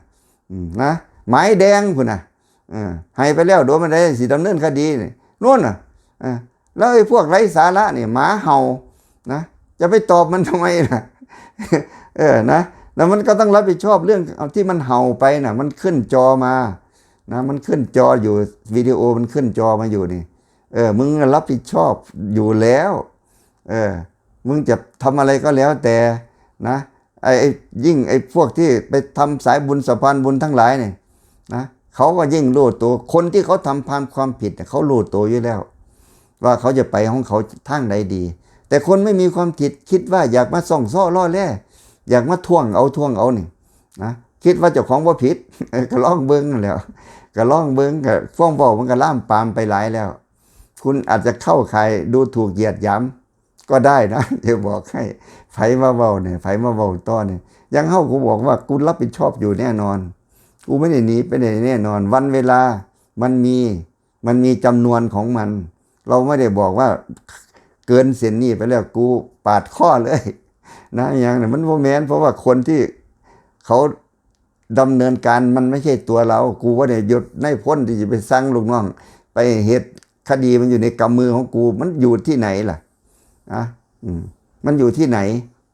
อืม นะ หมายแดงพูดนะ เออ ให้ไปแล้ว โดนมันได้สิดำเนินคดีนี่ นู่นน่ะ เออ แล้วไอ้พวกไร้สาระเนี่ย หมาเห่า นะ จะไปตอบมันทำไมนะ เออ นะ แล้วมันก็ต้องรับผิดชอบเรื่องที่มันเห่าไปนะ มันขึ้นจอมา นะ มันขึ้นจออยู่ วิดีโอมันขึ้นจอมาอยู่นี่ เออ มึงรับผิดชอบอยู่แล้ว เออ มึงจะทำอะไรก็แล้วแต่นะ ไอ้ ไอ้ ยิ่งไอ้พวกที่ไปทำสายบุญสะพานบุญทั้งหลายเนี่ยนะ เขาก็ยิ่งรู้ตัว คนที่เขาทำความความผิดเนี่ย เขารู้ตัวอยู่แล้ว ว่าเขาจะไปของเขาทางใดดี แต่คนไม่มีความผิด คิดว่าอยากมาส่องซ้อล่อแร่ อยากมาท่วงเอาท่วงเอานี่นะ คิดว่าเจ้าของบ่ผิด เออ ก็ลองเบิ่งนั่นแหล้ว ก็ลองเบิ่ง ก็ความเว้ามันก็ล่ามปามไปหลายแล้ว คุณอาจจะเข้าข่ายดูถูกเหยียดหยามก็ได้นะ จะบอกให้ ไผมาเว้าเนี่ย ไผมาเว้าต่อเนี่ย อย่างเฮา กูบอกว่ากูรับผิดชอบอยู่แน่นอน กูไม่ได้หนีไปไหนแน่นอน วันเวลามันมี มันมีจำนวนของมัน เราไม่ได้บอกว่าเกินเส้นนี้ไปแล้วกูปาดคอเลย นะ อย่างเนี่ยมันบ่แม่น เพราะว่าคนที่เขาดำเนินการมันไม่ใช่ตัวเรา กูบ่ได้ยศนายพลที่จะไปสั่งลูกน้อง ไปเฮ็ดคดี มันอยู่ในกำมือของกู มันอยู่ที่ไหนล่ะ นะ อืม มันอยู่ที่ไหน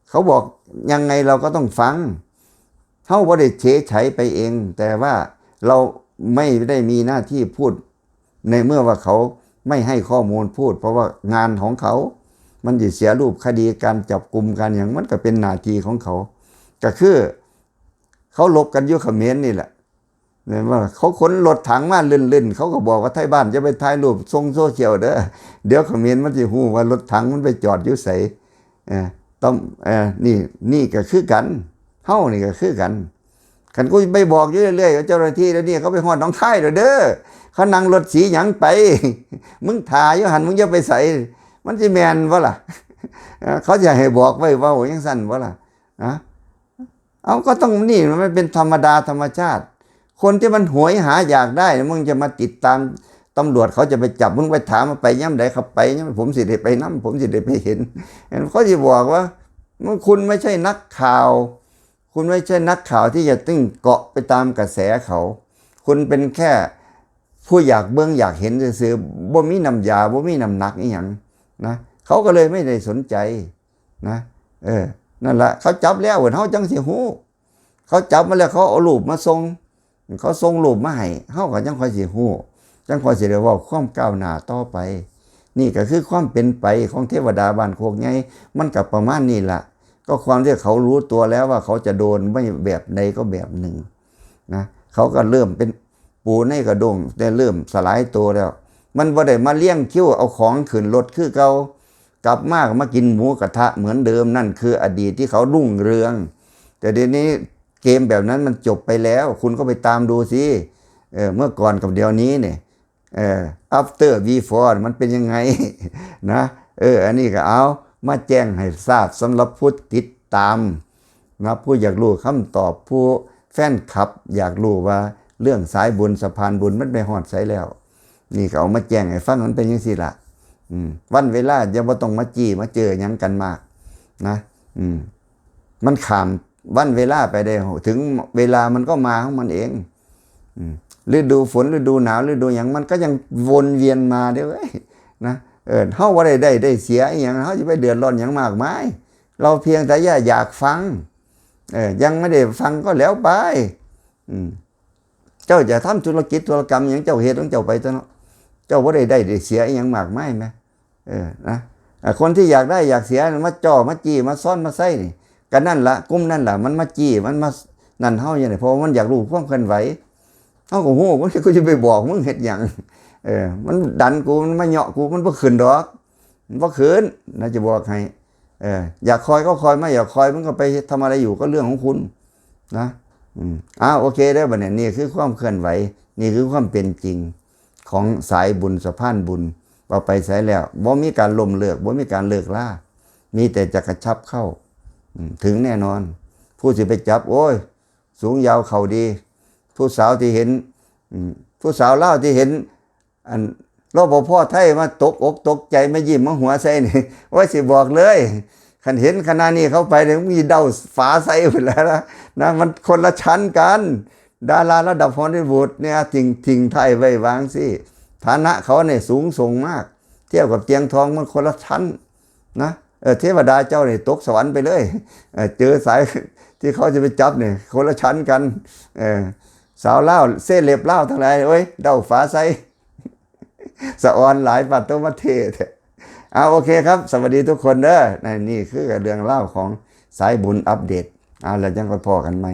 เขาบอกยังไงเราก็ต้องฟัง เฮาบ่ได้เฉยไฉไปเอง แต่ว่าเราไม่ได้มีหน้าที่พูด ในเมื่อว่าเขาไม่ให้ข้อมูลพูด เพราะว่างานของเขา มันสิเสียรูปคดี การจับกุม การหยัง มันก็เป็นหน้าที่ของเขา ก็คือเขาลบกันอยู่เขมรนี่แหละ เนี่ยว่าเขาขนรถถังมาเล่นๆ เขาก็บอกว่าไทบ้านจะไปถ่ายรูปส่งโซเชียลเด้อ เดี๋ยวเขมรมันสิฮู้ว่ารถถังมันไปจอดอยู่ไส เออ ต้อง เออ นี่ นี่ก็คือกัน เฮานี่ก็คือกัน คันกูไปบอกอยู่เรื่อยๆ เจ้าหน้าที่เดี๋ยวนี้เขาไปฮอดหนองคายแล้วเด้อ เขานั่งรถสีหยังไป มึงถ่าอยู่หั่น มึงอย่าไปไส มันสิแม่นบ่ล่ะ เออ เขาจะให้บอกไว้เว้าจั่งซั่นบ่ล่ะ นะ เอา ก็ต้อง นี่มันเป็นธรรมดาธรรมชาติ คนที่มันโหยหาอยากได้ มึงจะมาติดตามตำรวจ เขาจะไปจับ มึงไปถามมาไปยามใด เขาไปยาม ผมสิได้ไปนำ ผมสิได้ไปเห็น เขาสิบอกว่า มึง คุณไม่ใช่นักข่าว คุณไม่ใช่นักข่าวที่จะต้องเกาะไปตามกระแสเขา คุณเป็นแค่ผู้อยากเบิ่งอยากเห็นซื่อๆ บ่มีน้ำยา บ่มีน้ำหนักอีหยังนะ เขาก็เลยไม่ได้สนใจนะ เออ นั่นละ เขาจับแล้วเฮาจั่งสิฮู้ เขาจับมาแล้ว เขาเอารูปมาส่ง เขาส่งรูปมาให้ เฮาก็จั่งค่อยสิฮู้ จั่งค่อยสิได้เว้าความก้าวหน้าต่อไป นี่ก็คือความเป็นไปของเทวดาบ้านโคกใหญ่ มันก็ประมาณนี้ล่ะ ก็ความที่เขารู้ตัวแล้วว่าเขาจะโดนไม่แบบใดก็แบบหนึ่งนะ เขาก็เริ่มเป็นปูในกระด้ง แต่เริ่มสลายตัวแล้ว มันบ่ได้มาเลี้ยงคิวเอาของขึ้นรถคือเก่า กลับมาก็มากินหมูกระทะเหมือนเดิม นั่นคืออดีตที่เขารุ่งเรือง แต่เดี๋ยวนี้เกมแบบนั้นมันจบไปแล้ว คุณก็ไปตามดูสิ เออ เมื่อก่อนกับเดี๋ยวนี้เนี่ย เออ after before มันเป็นยังไง นะ เออ อันนี้ก็เอามาแจ้งให้ทราบสำหรับผู้ติดตามนะ ผู้อยากรู้คำตอบ ผู้แฟนคลับอยากรู้ว่าเรื่องสายบุญสะพานบุญมันไปฮอดไสแล้ว นี่ก็เอามาแจ้งให้ฟัง มันเป็นจั่งซี้ล่ะ อืม วันเวลาอย่าบ่ต้องมาจี้มาเจอหยังกันมากนะ อืม มันข้ามวันเวลาไปได้ ถึงเวลามันก็มาของมันเอง อืม ฤดูฝน ฤดูหนาว ฤดูหยัง มันก็ยังวนเวียนมาเด้อเว้ย นะ เออ เฮาบ่ได้ได้ได้เสียอีหยัง เฮาสิไปเดือดร้อนหยังมากมาย เราเพียงแต่อยาก อยากฟัง เออ ยังไม่ได้ฟังก็แล้วไป อืม เจ้าจะทำธุรกิจธุรกรรมหยัง เจ้าเฮ็ดของเจ้าไปเถอะเนาะ เจ้าบ่ได้ได้ได้เสียอีหยังมากมายแหม เออ นะ อ่ะ คนที่อยากได้อยากเสียมาจ้อมาจี้มาซ้อนมาไส้นี่ ก็นั่นละ กลุ่มนั่นละ มันมาจี้ มันมานั่นเฮาอย่างนี้ เพราะว่ามันอยากรู้ความเคลื่อนไหว เฮาก็ฮู้ มันก็จะไปบอกมึงเฮ็ดหยัง เออ มันดันกู มันมาเหยาะกู มันบ่ขึ้นดอก มันบ่ขึ้นนะ จะบอกให้ เออ อยากคอยก็คอย ไม่อยากคอยมึงก็ไปทำอะไรอยู่ ก็เรื่องของคุณนะ อืม อ่า โอเคเด้อ บัดนี้ นี่คือความเคลื่อนไหว นี่คือความเป็นจริงของสายบุญสะพานบุญ ว่าไปไสแล้ว บ่มีการล้มเลิก บ่มีการเลิกลา มีแต่จะกระชับเข้า อืม ถึงแน่นอน ผู้สิไปจับ โอ้ย สูงยาวเข่าดี ผู้สาวที่เห็น อืม ผู้สาวลาวที่เห็น อัน รปภ.ไทยมาตกอกตกใจ มายิ้มมาหัวใส่นี่ ว่าสิบอกเลย คันเห็นขนาดนี้เข้าไปเนี่ยมีเดาฝาใส่หมดแล้วนะนะ มันคนละชั้นกัน ดาราระดับฮอลลีวูดเนี่ยทิ้งทิ้งไทยไว้วางสิ ฐานะเขาเนี่ยสูงส่งมาก เทียบกับเตียงทองมันคนละชั้นนะ เออ เทวดาเจ้าเนี่ยตกสวรรค์ไปเลย เออ เจอสายที่เขาจะไปจับเนี่ยคนละชั้นกัน เออ สาวลาวเซเลบลาวทั้งหลายเอ้ย เดาฝาใส่ สะออนหลายปาโตมาเทแท้ เอาโอเคครับ สวัสดีทุกคนเด้อ นี่นี่คือเรื่องเล่าของสายบุญอัปเดต เอาแล้วจังค่อยพ้อกันใหม่